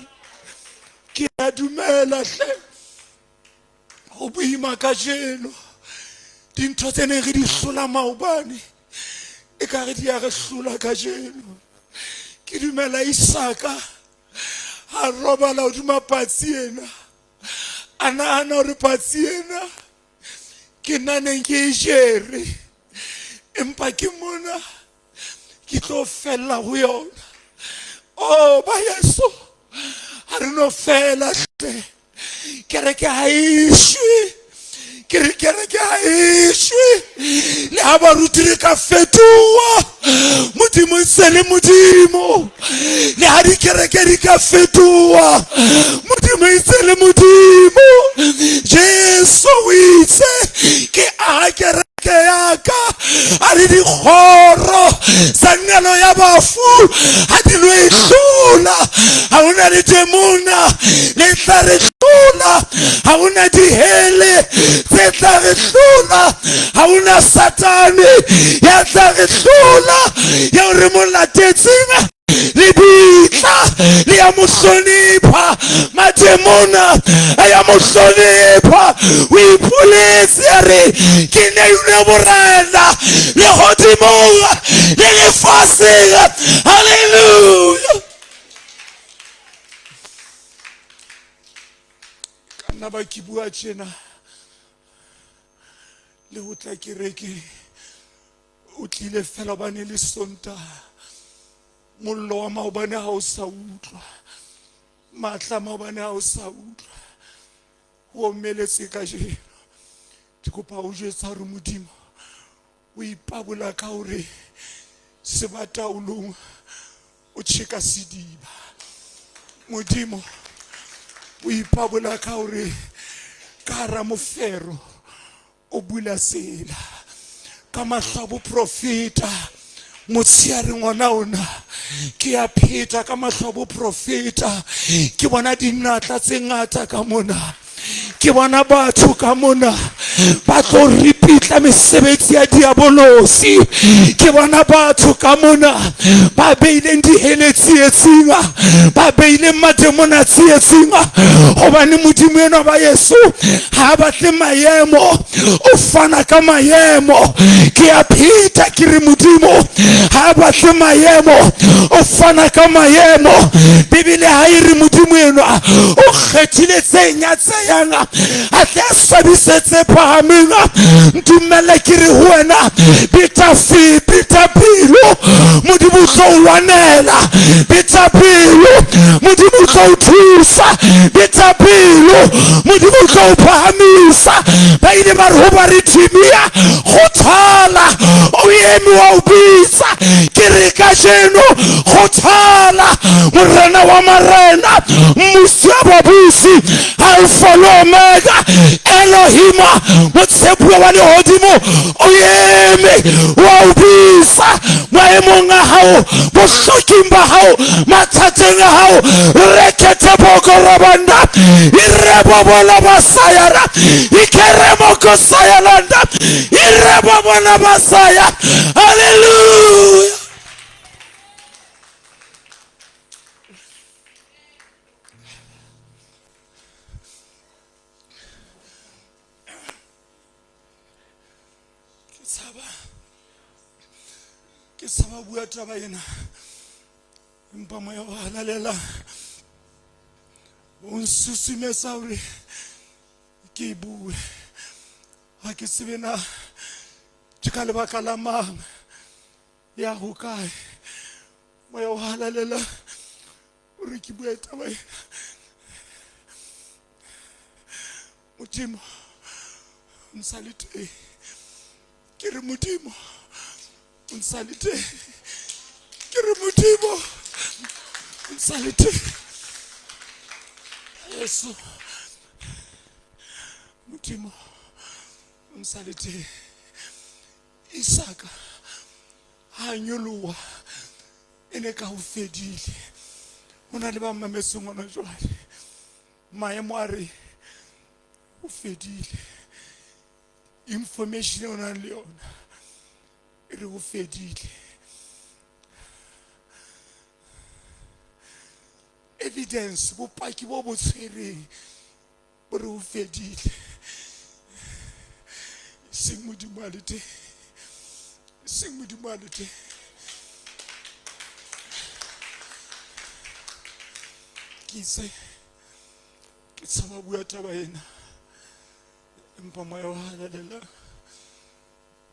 Ke a dumela hle ho boima kajeno. Dintho tse neng re di hlola maobane e ka re di a re hlola kajeno. Ke dumela Isaka a robala hodima patsi ena, a nahana hore patsi ena ke nna neng ke e jere, empa ke mona ke tlo fella ho yona. Oh ba yeso, ha re no fela hle. Kereke ha e shwe, ke re kereke ha e shwe. Le ha baruti re ka fetoha, Modimo ntse le Modimo. Le ha dikereke di ka fetoha, Modimo ntse le Modimo. Jesu o itse ke aha kereke ya ka, a re dikgoro tsa nqalo ya bafu ha di lo e hlola. Ha hona le demona le tla re hlola, ha hona dihele tse tla re hlola, ha hona Satane ya tla re hlola. Eo re mo latetseng lebitla le ya mo hlonipha, mademona a ya mo hlonipha. O ipoletse a re ke neilwe borena legodimong le lefaseng. Haleluya. Ka nna ba ke bua tjena le ho tla kerekeng, o tlile fela hobane le Sontaha. Mollo wa maobane ha o sa utlwa, matla maobane ha o sa utlwa, o omeletse kajeno. Ke kopa o jwetsa hore Modimo o ipabola ka hore sebataolong o tjheka sediba. Modimo o ipabola ka hore ka hara mofero o bula tsela. Ka mahlo a boprofeta motsheareng ona ona ke a pheta ka mahlo a boprofeta, ke bona dinatla tse ngata ka mona, ke bona batho ka mona ba tlo ripitla mesebetsi ya diabolosi, ke bona batho ka mona ba beileng dihele tsietsing, ba beileng mademona tsietsing, gobane Modimo enwa ba Yesu ha a batle maemo, o fana ka maemo. Ke a pheta ke re Modimo ha a batle maemo, o fana ka maemo. Bibele ha e re Modimo enwa o kgethile tse nyatseyang a tle a swabise tse phahameng. Ntumelle ke re ho wena, beta fe, beta pelo, Modimo o tlo o lwanela. Beta pelo, Modimo o tlo o thusa. Beta pelo, Modimo o tlo o phahamisa. Ba ile ba re ho ba re Timia, kgothala, o eme wa o bitsa. Ke re kajeno kgothala, Morena wa marena, mmusi wa babusi, Alfa le Omega, Elohima, motshepuwa wa lehodimo, o eme wa o bitsa maemong a hao, bohloking ba hao, mathateng a hao. Rekete boko rabanda, irebobola basayara, ikeremoko sayalanda, irebobola basaya. Hallelujah. Ke tshaba, ke tshaba bua taba ena, empa moya o halalela o nsusumetsa hore ke e bue. Ha ke tsebe na ke ka lebaka la mang ya hokae. Moya o halalela o re ke bue taba ena. Modimo o ntsa le teng. Ke re Modimo o ntsa le teng. Ke re Modimo o ntsa le teng. Yesu, Modimo o ntsa le teng. Isaka ha nyoloha e ne ka ho fedile. Ho na le ba mametseng hona jwale, maemo a re o fedile. Information e o nang le yona e re ho fedile. Evidence, bopaki bo bo tshwereng bo re ho fedile. Seng Modimo a le teng. Seng Modimo a le teng. Ke itse ke tshaba bua taba ena. Empa moya o halalelang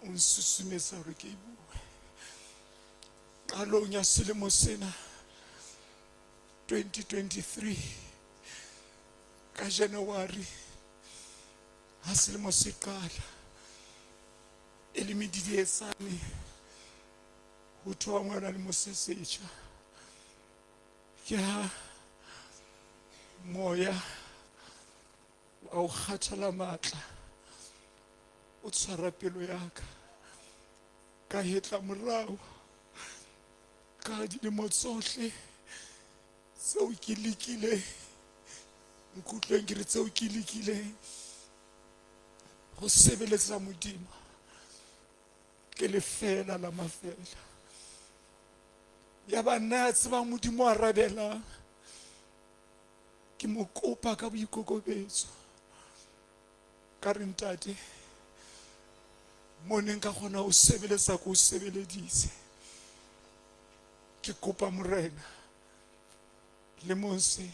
o nsusumetsa hore ke e bue. Qalong ya selemo sena 2023 ka January ha selemo se qala e le medidietsane ho thoba ngwana lemo se setjha ke ha moya wa o kgathala matla o tshwara pelo ya ka ka hetla morao ka dilemo tsohle tseo ke lekileng nkutlweng ke re tseo ke lekileng go sebeletsa modimo ke lefela la mafela ya ba nna ya tsebang modimo a rabelang ke mo kopa ka boikokobetso ka re ntate mo neng ka kgona ho sebeletsa ko o sebeleditse ke kopa morena le mose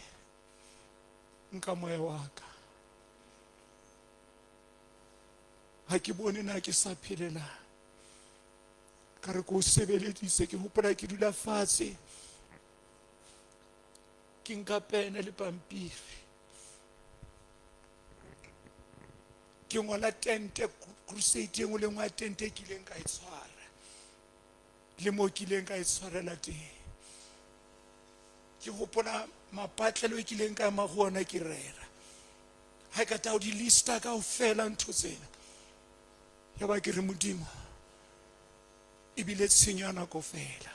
nka moya wa ka ha ke bone na ke sa phelela ka re ko o sebeleditse ke hopola ke dula fatshe ke nka pene le pampiri ke ngola tente crusade e nngwe le nngwe ya tente e kileng ka e tshwara le mo kileng ka e tshwarela teng ke hopola mapatlelo e kileng ka ema go ona ke rera ha e ka tao di lista kaofela ntho tsena ya ba ke re modimo ebile tshenyo ya nako fela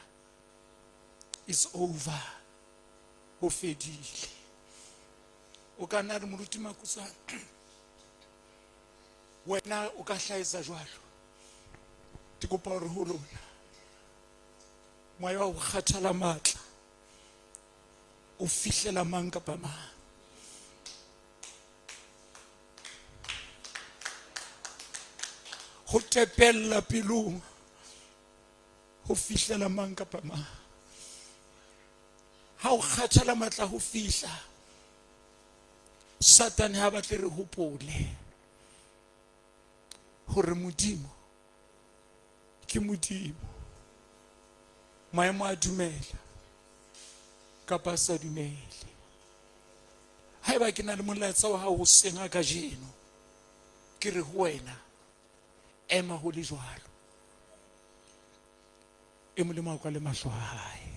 is over ho fedile o ka nna re moruti makutswana wena o ka hlaetsa jwalo ke kopa hore ho lona moya wa ho kgathala matla o fihlela mang kapa mang ho tepella pelong ho fihlela mang kapa mang ha o kgathala matla ho fihla satane ha batle re hopole hore modimo ke modimo maemo a dumela kapa a sa dumele haeba ke na le molaetsa wa hao hoseng a kajeno ke re ho wena ema ho le jwalo e molemo a kwale mahlo a hae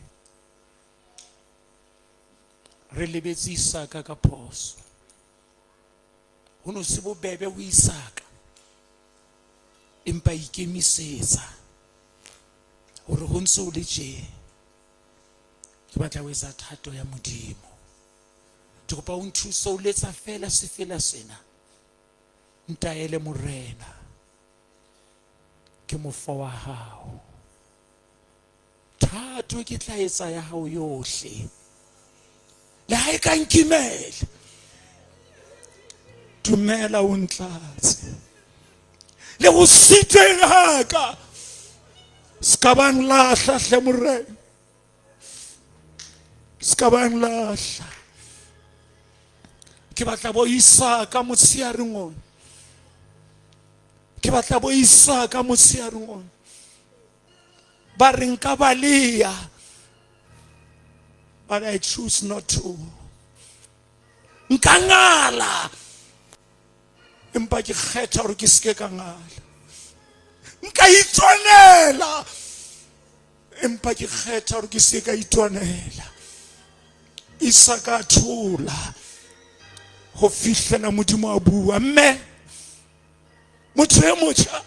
re lebetse Isaka ka phoso ho no se bobebe ho Isaka empa ikemisetsa hore ho ntse o le tje ke batla ho etsa thato ya modimo ke kopa o nthuse o letsa fela sefela sena ntaele morena ke mofo wa hao thato ke tla etsa ya hao yohle le ha e ka nkimela dumela o ntlatse le go siteng haka se ka bang lahla hle morena se ka bang lahla ke batla bo isaka motsheareng ona ke batla bo isaka motsheareng ona ba re nka baleya but I choose not to nka ngala empa ke kgetha gore ke seke ka ngala nka itwanela empa ke kgetha gore ke se ka itwanela isaka a thola go fihlela modimo a bua mme motho e motjha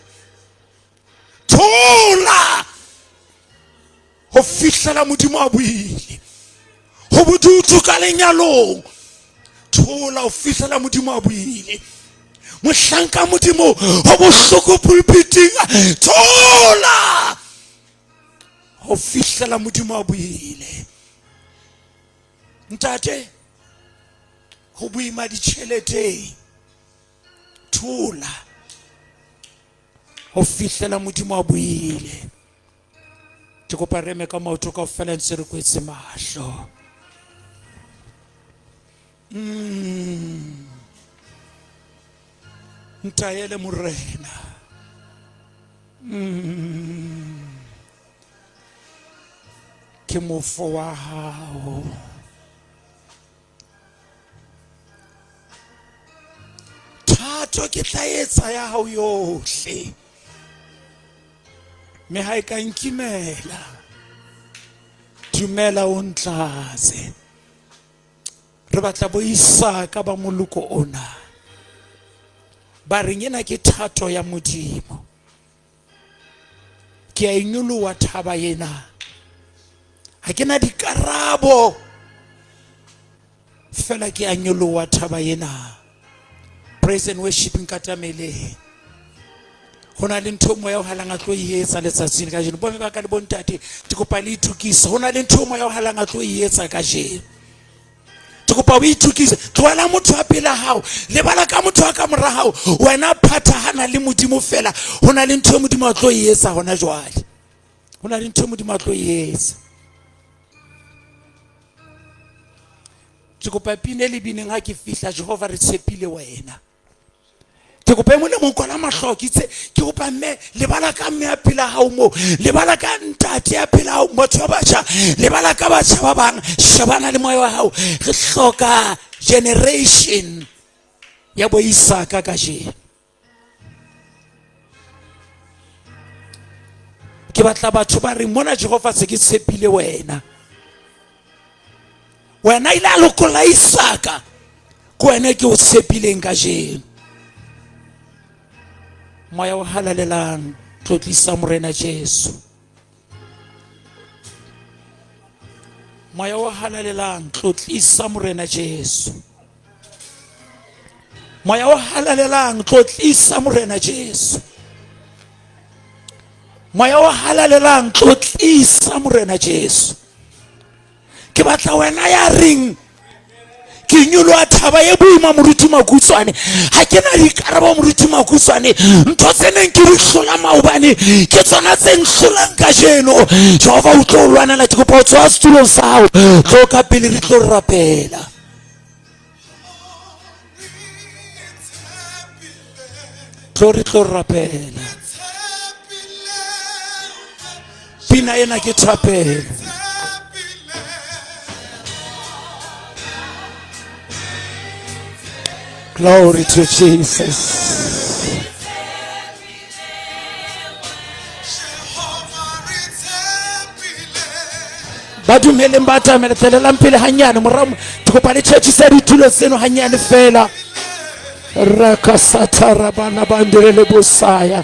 thola go fihlela modimo a buile go bodutu ka lenyalong thola go fihlela modimo a buile Mohlanka Modimo ho bohloko pulpiting. Thola ho fihlela Modimo a buile. Ntate, ho boima ditjheleteng. Thola ho fihlela Modimo a buile. Ke kopa re eme ka maoto kaofela ntse re kwetse mahlo. Ntaele Morena. Ke mofo wa hao. Thato ke tla etsa ya hao yohle. Mme ha e ka nkimela, dumela o ntlatse. Re batla bo Isaka ba moloko ona. Ba reng ena ke thato ya Modimo. Ke a inyoloha thaba ena. Ha ke na dikarabo. Fela ke a nyoloha thaba ena. Praise and worship nkatamele. Ho na le ntho moya o halang a tlo e etsa letsatsing kajeno. Bomme ba ka le bontate, ke kopa le itukise. Ho na le ntho moya o halang a tlo e etsa kajeno. Ke kopa o itukise. Tlohela motho a pela hao, lebala ka motho a ka mora hao. Wena phathahana le Modimo fela. Ho na le ntho Modimo a tlo e etsa hona jwale. Ho na le ntho Modimo a tlo e etsa. Ke kopa pine le bineng ha ke fihla, Jehova re tshepile wena. Ke kopa e mong le mong kwala mahlo, ke itse ke kopa mme lebala ka mme a phela hao moo, lebala ka ntate a phela hao, motho wa batjha, lebala ka batjha ba bang, shebana le moya wa hao. Re hloka generation ya bo Isaka kajeno. Ke batla batho ba reng mona Jehova se ke tshepile wena. Wena ile a lokolla Isaka, ke wena ke o tshepileng kajeno. Moya o halalelang, tlotlisa Morena Jesu. Moya o halalelang, tlotlisa Morena Jesu. Moya o halalelang, tlotlisa Morena Jesu. Moya o halalelang, tlotlisa Morena Jesu. Ke batla wena ya reng ke nyoloha thaba e boima moruti Makutswane, ha ke na dikarabo moruti Makutswane, ntho tse neng ke di hlola maobane ke tsona tse nhlolang kajeno. Jehova o tlo lwanela. Ke kopa o tswa setulong sa hao, tlo ka pele re tlo rapela. Tlo re tlo rapela. Pina ena ke thapelo. Glory to Jesus. Ba dumeleng ba atamela, tlelelang pele hanyane morao. Ke kopa le tjhetjhise ditulo tseno hanyane fela. Rakasatara bana bandere le bosaya.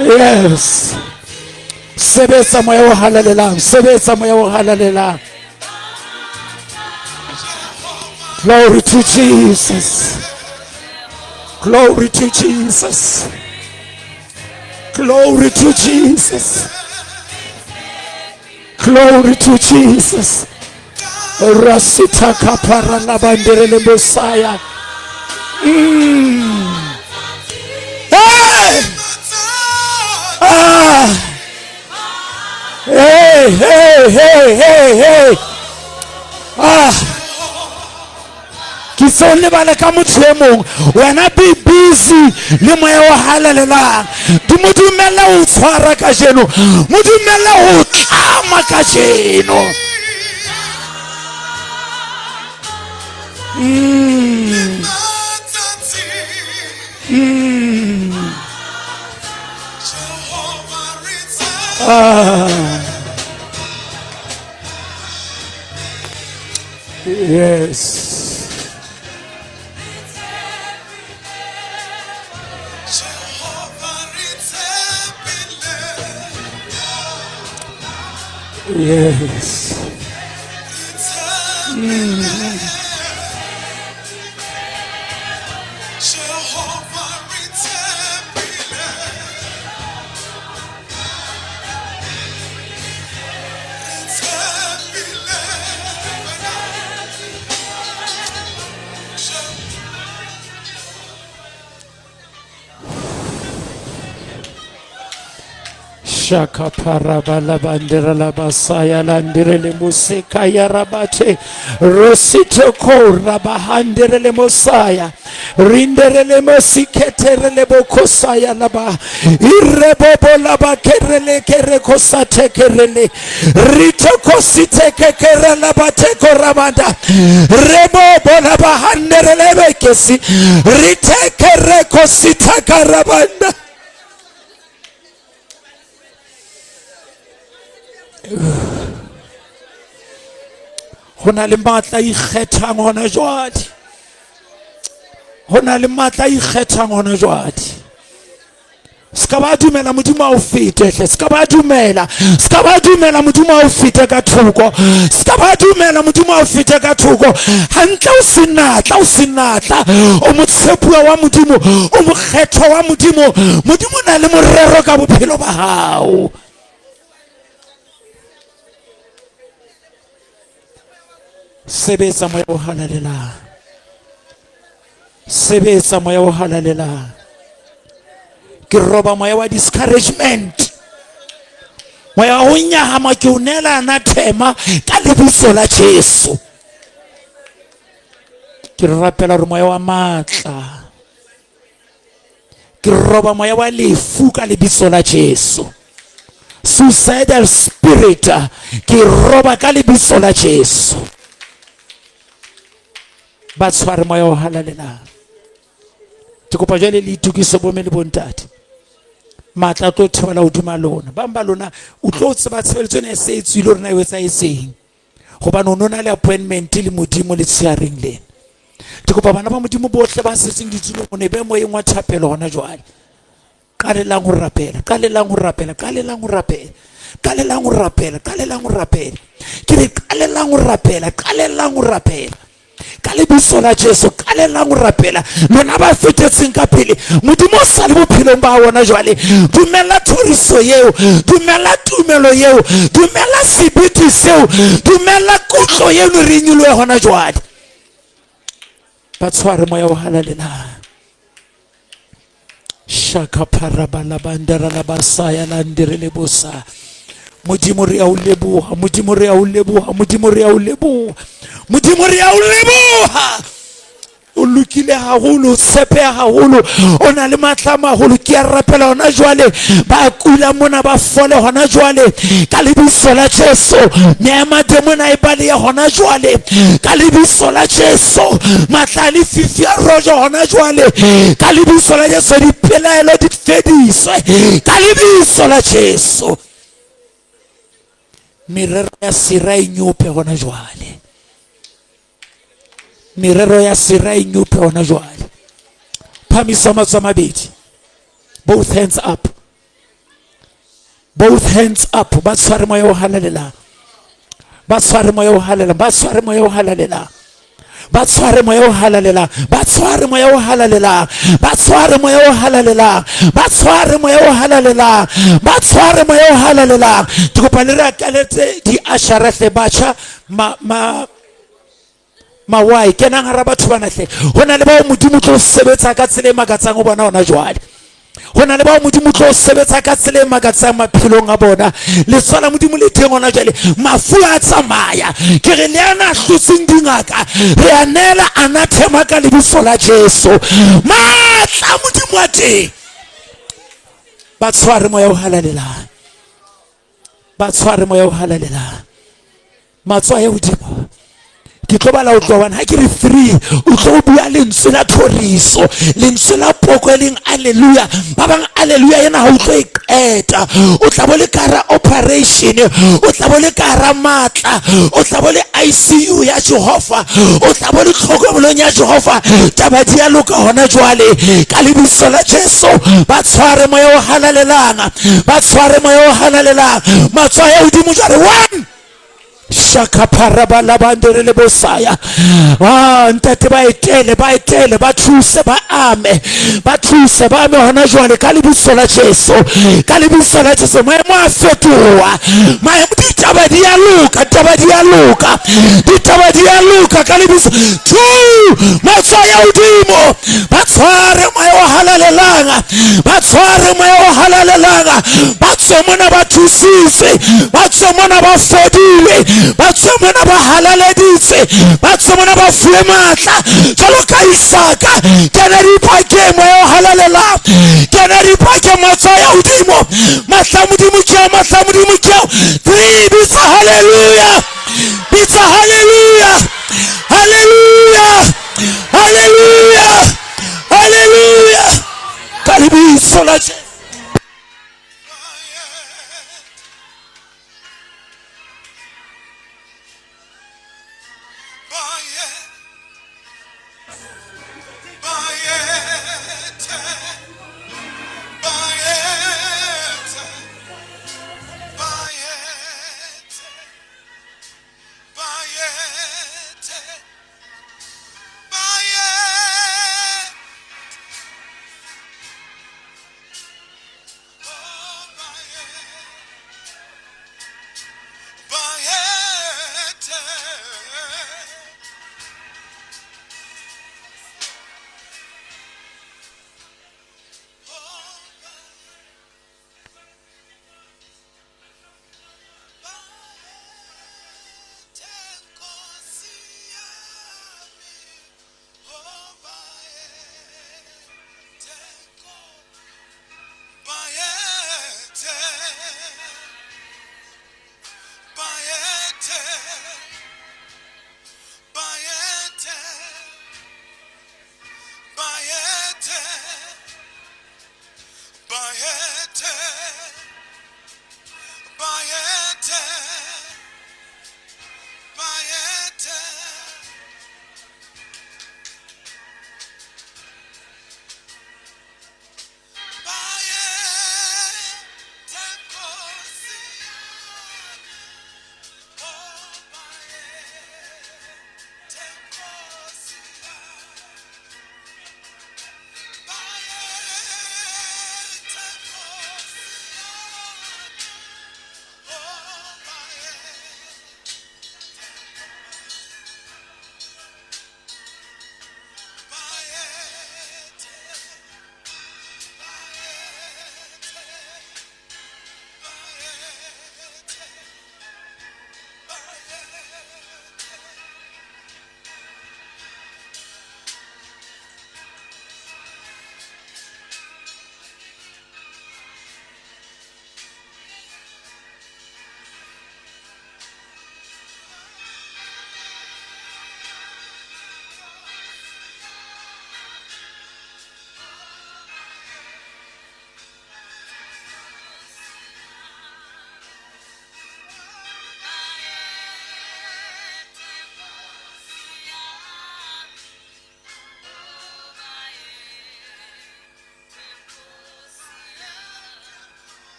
Yes. Sebetsa moya o halalelang, sebetsa moya o halalelang. Glory to Jesus. Glory to Jesus. Glory to Jesus. Glory to Jesus. Rasita kapara la bandere le Messiah. Hey! Ah! Hey, hey, hey, hey, hey. Ah! Ke se o lebale ka motho e mong. Wena be busy le moya o halalelang. Di mo dumelle ho tshwara kajeno, mo dumelle ho tlama kajeno. Ah. Yes. Yes. tshepile. Jehova re tshepile. Re tshepile wena. Shaka parabala bandera la basaya landere le musika ya rabate rosito ko rabahandere le mosaya rindere le musiketere le bokosaya laba irebobo laba kerele kere kosate kerele rito kosite kekere laba teko rabanda rebobo laba handere le bekesi rite kere kosita karabanda. Ho na le matla a ikgethang hona jwale. Ho na le matla a ikgethang hona jwale. Se ka ba dumela Modimo a o fete hle. Se ka ba dumela. Se ka ba dumela Modimo a o fete ka thoko. Se ka ba dumela Modimo a o fete ka thoko. Hantle o senatla, o senatla. O motshepuwa wa Modimo, o mokgethwa wa Modimo. Modimo o na le morero ka bophelo ba hao. Sebetsa moya o halalelang. Sebetsa moya o halalelang. Ke roba moya wa discouragement. Moya wa ho nyahama ke o neela anathema ka lebitso la Jesu. Ke rapela hore moya wa matla. Ke roba moya wa lefu ka lebitso la Jesu. Suicidal spirit ke roba ka lebitso la Jesu. Ba tshware moya o halalelang. Ke kopa jwale le itokise bomme le bontate. Matla a tlo theohela hodima lona. Bang ba lona o tlo tseba tshebeletso ena e se e tswile hore na e etsahetseng. Hobane o no na le appointment le Modimo letsheareng lena. Ke kopa bana ba Modimo bohle ba setseng ditulong mona e be moyeng wa thapelo hona jwale. Qalelang ho rapela, qalelang ho rapela, qalelang ho rapela. Qalelang ho rapela, qalelang ho rapela. Ke re qalelang ho rapela, qalelang ho rapela. Ka lebitso la Jesu, qalelang ho rapela. Lona ba fetetseng ka pele, Modimo o sa le bophelong ba wona jwale. Dumela thoriso eo, dumela tumelo eo, dumela sebete seo, dumela kutlo eno re nyolohe hona jwale. Ba tshware moya o halalelang. Shaka parabala bandara la basaya la ndere le bosa. Modimo re a o leboha, Modimo re a o leboha, Modimo re a o leboha. Modimo re a o leboha. O lokile haholo, o tshepeha haholo, o na le matla a maholo. Ke a rapela hona jwale, ba kula mona ba fole hona jwale ka lebitso la Jesu. Meya mademona e balehe hona jwale ka lebitso la Jesu. Matla a lefifi a rojwe hona jwale ka lebitso la Jesu. Dipelaelo di fediswe ka lebitso la Jesu. Merero ya sera e nyope hona jwale. Merero ya sera e nyope hona jwale. Phamisa matsoho a mabedi. Both hands up. Both hands up. Ba tshware moya o halalelang. Ba tshware moya o halalelang. Ba tshware moya o halalelang. Ba tshware moya o halalelang. Ba tshware moya o halalelang. Ba tshware moya o halalelang. Ba tshware moya o halalelang. Ba tshware moya o halalelang. Ke kopa le re akaletse di-ashara hle batjha ma ma mawai kenang hara batho bana hle. Ho na le bao Modimo o tlo sebetsa ka tsela e makatsang ho bona hona jwale. Ho na le bao Modimo o tlo sebetsa ka tsela e makatsang maphelong a bona. Letsoho la Modimo le teng hona jwale. Mafu a tsamaya. Ke re le ana a hlotseng dingaka, re a neela anathema ka lebitso la Jesu. Matla a Modimo a teng. Ba tshware moya o halalelang. Ba tshware moya o halalelang. Matsoho a ye hodimo. Ke tlo bala ho tloha one ha ke re three o tlo bua lentswe la thoriso, lentswe la poko e leng alleluia. Ba bang alleluia ena ha o tlo e qeta, o tla bo le ka hara operation, o tla bo le ka hara matla, o tla bo le ICU ya Jehova, o tla bo le tlhokomelong ya Jehova. Taba di a loka hona jwale ka lebitso la Jesu. Ba tshware moya o halalelang, ba tshware moya o halalelang. Matsoho a ye hodimo jwale. One. Shakaparabalabandere le bosaya. Ah, ntate ba etele, ba etele, ba thuse, ba ame, ba thuse, ba ame hona jwale ka lebitso la Jesu. Ka lebitso la Jesu maemo a fetoha. Maemo ditaba di a loka, ditaba di a loka. Ditaba di a loka ka lebitso. Two, matsoho ya hodimo. Ba tshware moya o halalelang. Ba tshware moya o halalelang. Ba tswe mona ba thusitswe. Ba tswe mona ba fodile. Ba tswe mona ba halaleditswe. Ba tswe mona ba fuwe matla. Jwalo ka Isaka. Kena dipakeng moya o halalelang. Kena dipakeng matsoho ya hodimo. Matla a Modimo ke ao, matla a Modimo ke ao. Three, bitsa hallelujah. Bitsa hallelujah. Hallelujah. Hallelujah. Hallelujah. Ka lebitso la Jesu.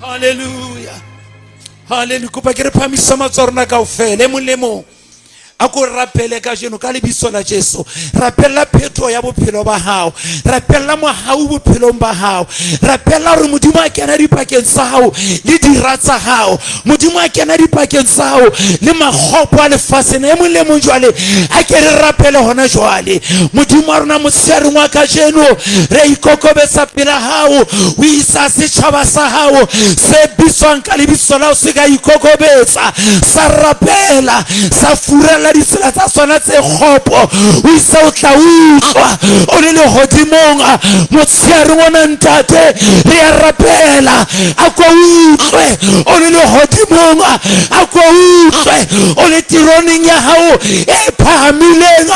Hallelujah. Hallelujah. Kopa ke re phahamisa matsoho a rona kaofela, e mong le mong. A ko rapele kajeno ka lebitso la Jesu. Rapella phetoho ya bophelo ba hao. Rapella mohau bophelong ba hao. Rapella hore Modimo a kena dipakeng tsa hao le dira tsa hao. Modimo a kena dipakeng tsa hao le makgopo a lefatsheng. E mong le mong jwale a ke re rapele hona jwale. Modimo wa rona motsheareng wa kajeno re a ikokobetsa pela hao. O isa setjhaba sa hao se bitswang ka lebitso la hao se ka ikokobetsa sa rapela sa furella ditsela tsa sona tse kgopo. O itse o tla utlwa o le lehodimong motsheareng ona. Ntate, re a rapela, a ko utlwe o le lehodimong, a ko utlwe o le teroneng ya hao e phahamileng,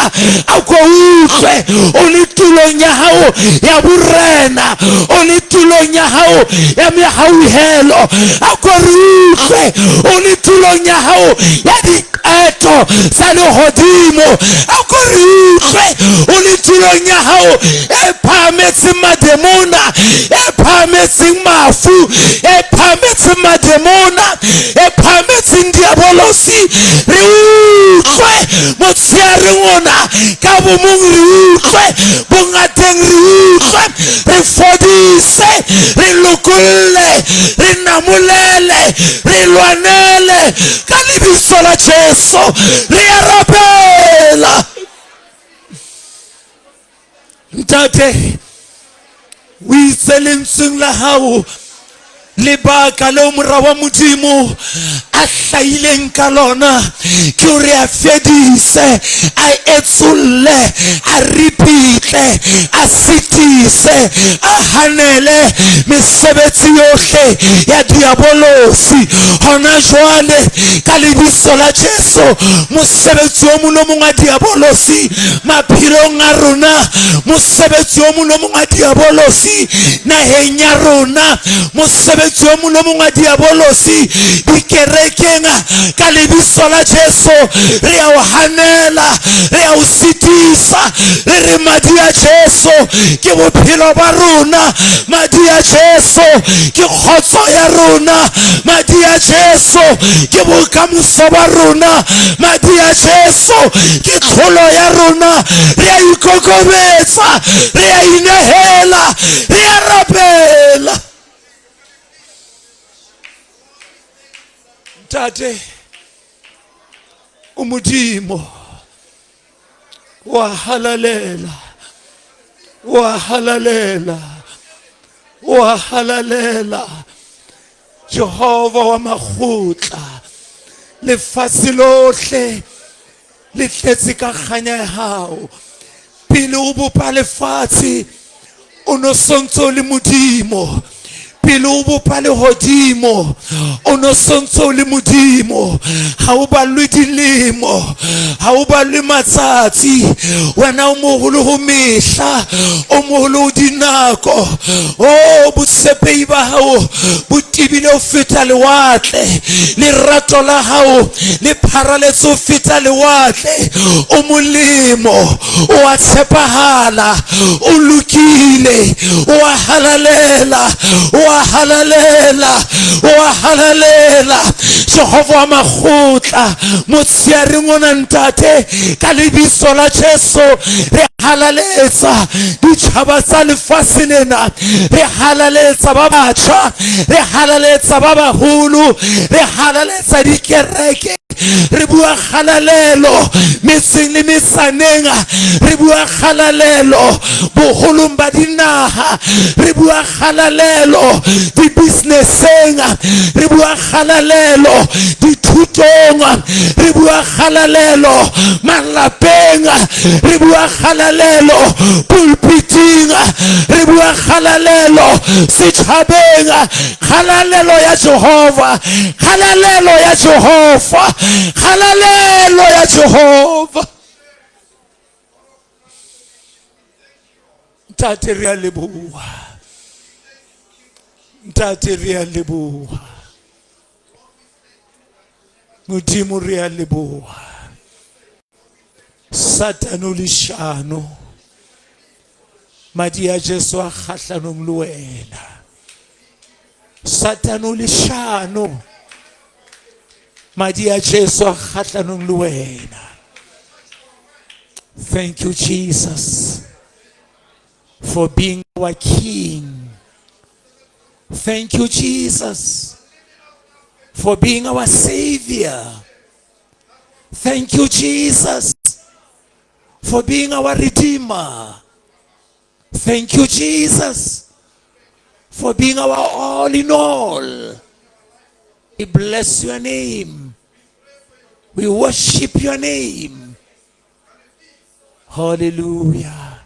a ko utlwe o le tulong ya hao ya borena, o le tulong ya hao ya mehauhelo, a ko re utlwe o le tulong ya hao ya diqeto tsa lehodimo, a ko re utlwe o le tulong ya hao e phahametseng mademona, e phahametseng mafu, e phahametseng mademona, e phahametseng diabolosi. Re utlwe motsheareng ona ka bomong, re utlwe bongateng, re utlwe, re fodise, re lokolle, re namolele, re lwanele ka lebitso la Jesu. Re a rapela. Ntate, o itse lentsweng la hao lebaka leo mora wa Modimo a hlahileng ka lona ke hore a fedise, a etsolle, a ripitle, a sitise, a hanele mesebetsi yohle ya diabolosi. Hona jwale ka lebitso la Jesu, mosebetsi o mong le o mong wa diabolosi maphelong a rona, mosebetsi o mong le o mong wa diabolosi naheng ya rona, mosebetsi o mong le o mong wa diabolosi dikerekeng, ka lebitso la Jesu re a o hanela, re a o sitisa. Re re madi a Jesu ke bophelo ba rona, madi a Jesu ke kgotso ya rona, madi a Jesu ke bokamoso ba rona, madi a Jesu ke tlholo ya rona. Re a ikokobetsa, re a inehela, re a rapela. Ntate, o Modimo wa halalela, wa halalela, wa halalela, Jehova wa makgotla. Lefatshe lohle le tletse ka kganya ya hao. Pele o bopa lefatshe o no sontso le Modimo, pele o bopa lehodimo o no sontso le Modimo. Ha o ballwe dilemo, ha o ballwe matsatsi, wena o moholo ho mehla, o moholo ho dinako. O botshepehi ba hao bo tebile ho feta lewatle, lerato la hao le pharaletse ho feta lewatle. O molemo, o a tshepahala, o lokile, o a halalela, o a halalela, o a halalela, Jehova wa makgotla. Motsheareng ona, Ntate, ka lebitso la Jesu re halaletsa ditjhaba tsa lefatshe lena, re halaletsa ba batjha, re halaletsa ba baholo, re halaletsa dikereke, re bua kgalalelo metseng le metsaneng, re bua kgalalelo boholong ba dinaha, re bua kgalalelo di-businesseng, re bua kgalalelo dithutong, re bua kgalalelo malapeng, re bua kgalalelo pulpiting, re bua kgalalelo setjhabeng. Kgalalelo ya Jehova, kgalalelo ya Jehova, kgalalelo ya Jehova. Ntate, re a leboha. Ntate, re a leboha. Modimo, re a leboha. Satane o leshano, madi a Jesu a kgahlanong le wena. Satane o leshano. Madi a Jesu a kgahlanong le wena. Thank you, Jesus, for being our King. Thank you, Jesus, for being our Savior. Thank you, Jesus, for being our Redeemer. Thank you, Jesus, for being our all in all. We bless your name. We worship your name. Hallelujah.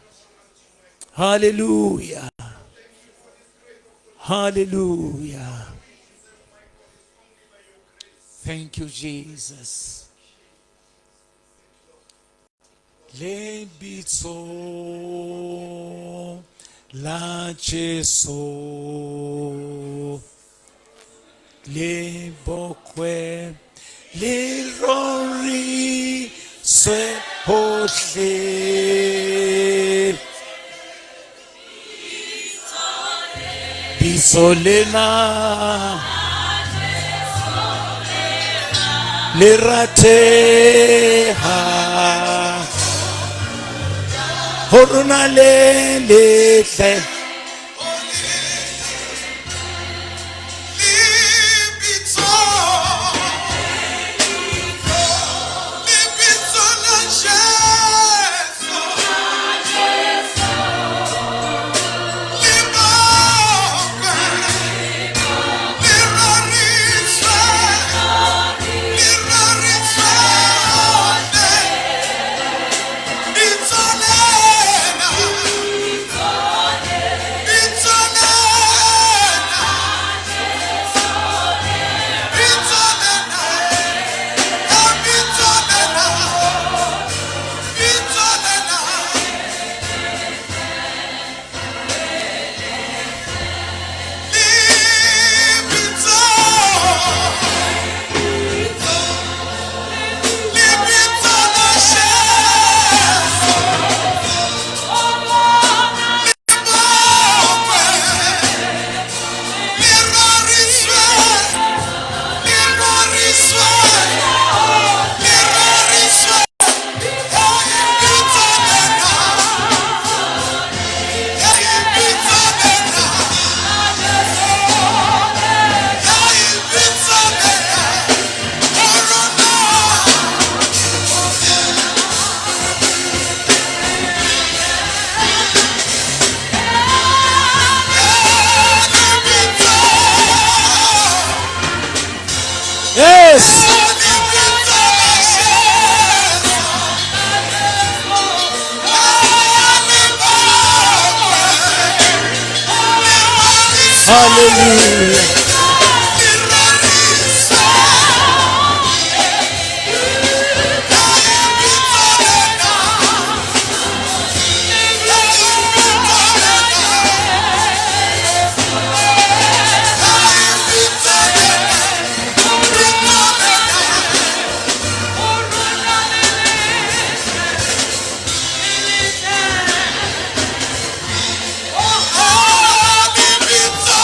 Hallelujah. Hallelujah. Thank you, Jesus. Lebitso la Jesu le bokwe le roriswe hohle. Bitso lena le rateha ho rona le letle. Lebitso, lebitso la Jesu, le bokwe, le roriswe, le roriswe hohle. Bitso lena, bitso lena. Bitso lena, bitso lena, bitso lena. Lebitso, lebitso la Jesu, le bokwe, le roriswe. Le roriswe, le roriswe, hey, bitso lena, hey, bitso lena, hey, bitso lena, ho rona. Hey, lebitso. Yes. Lebitso la Jesu, hey, le bokwe, le roriswe. Hallelujah. Le roriswe, hey, bitso lena, hey, bitso lena, hey, bitso lena, bitso lena. Oh, lebitso.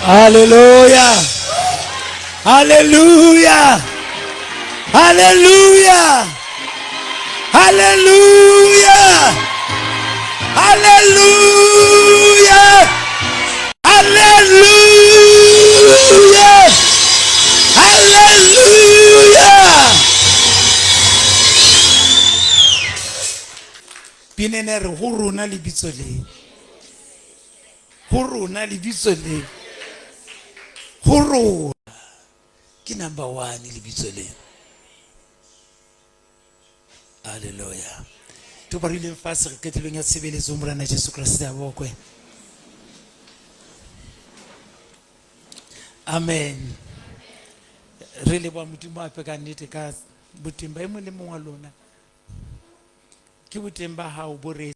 Hallelujah. Hallelujah. Hallelujah. Hallelujah. Hallelujah. Hallelujah. Hallelujah. Pina ena e re ho rona lebitso le. Ho rona lebitso le. Ho rona. Ke number 1 lebitso le. Hallelujah. To ba rileng fatshe re qetelong ya tshebeletso Morena Jesu Kreste a bokwe. Amen. Re leboha Modimo hape ka nnete ka boteng ba e mong le mong wa lona. Ke boteng ba hao bo re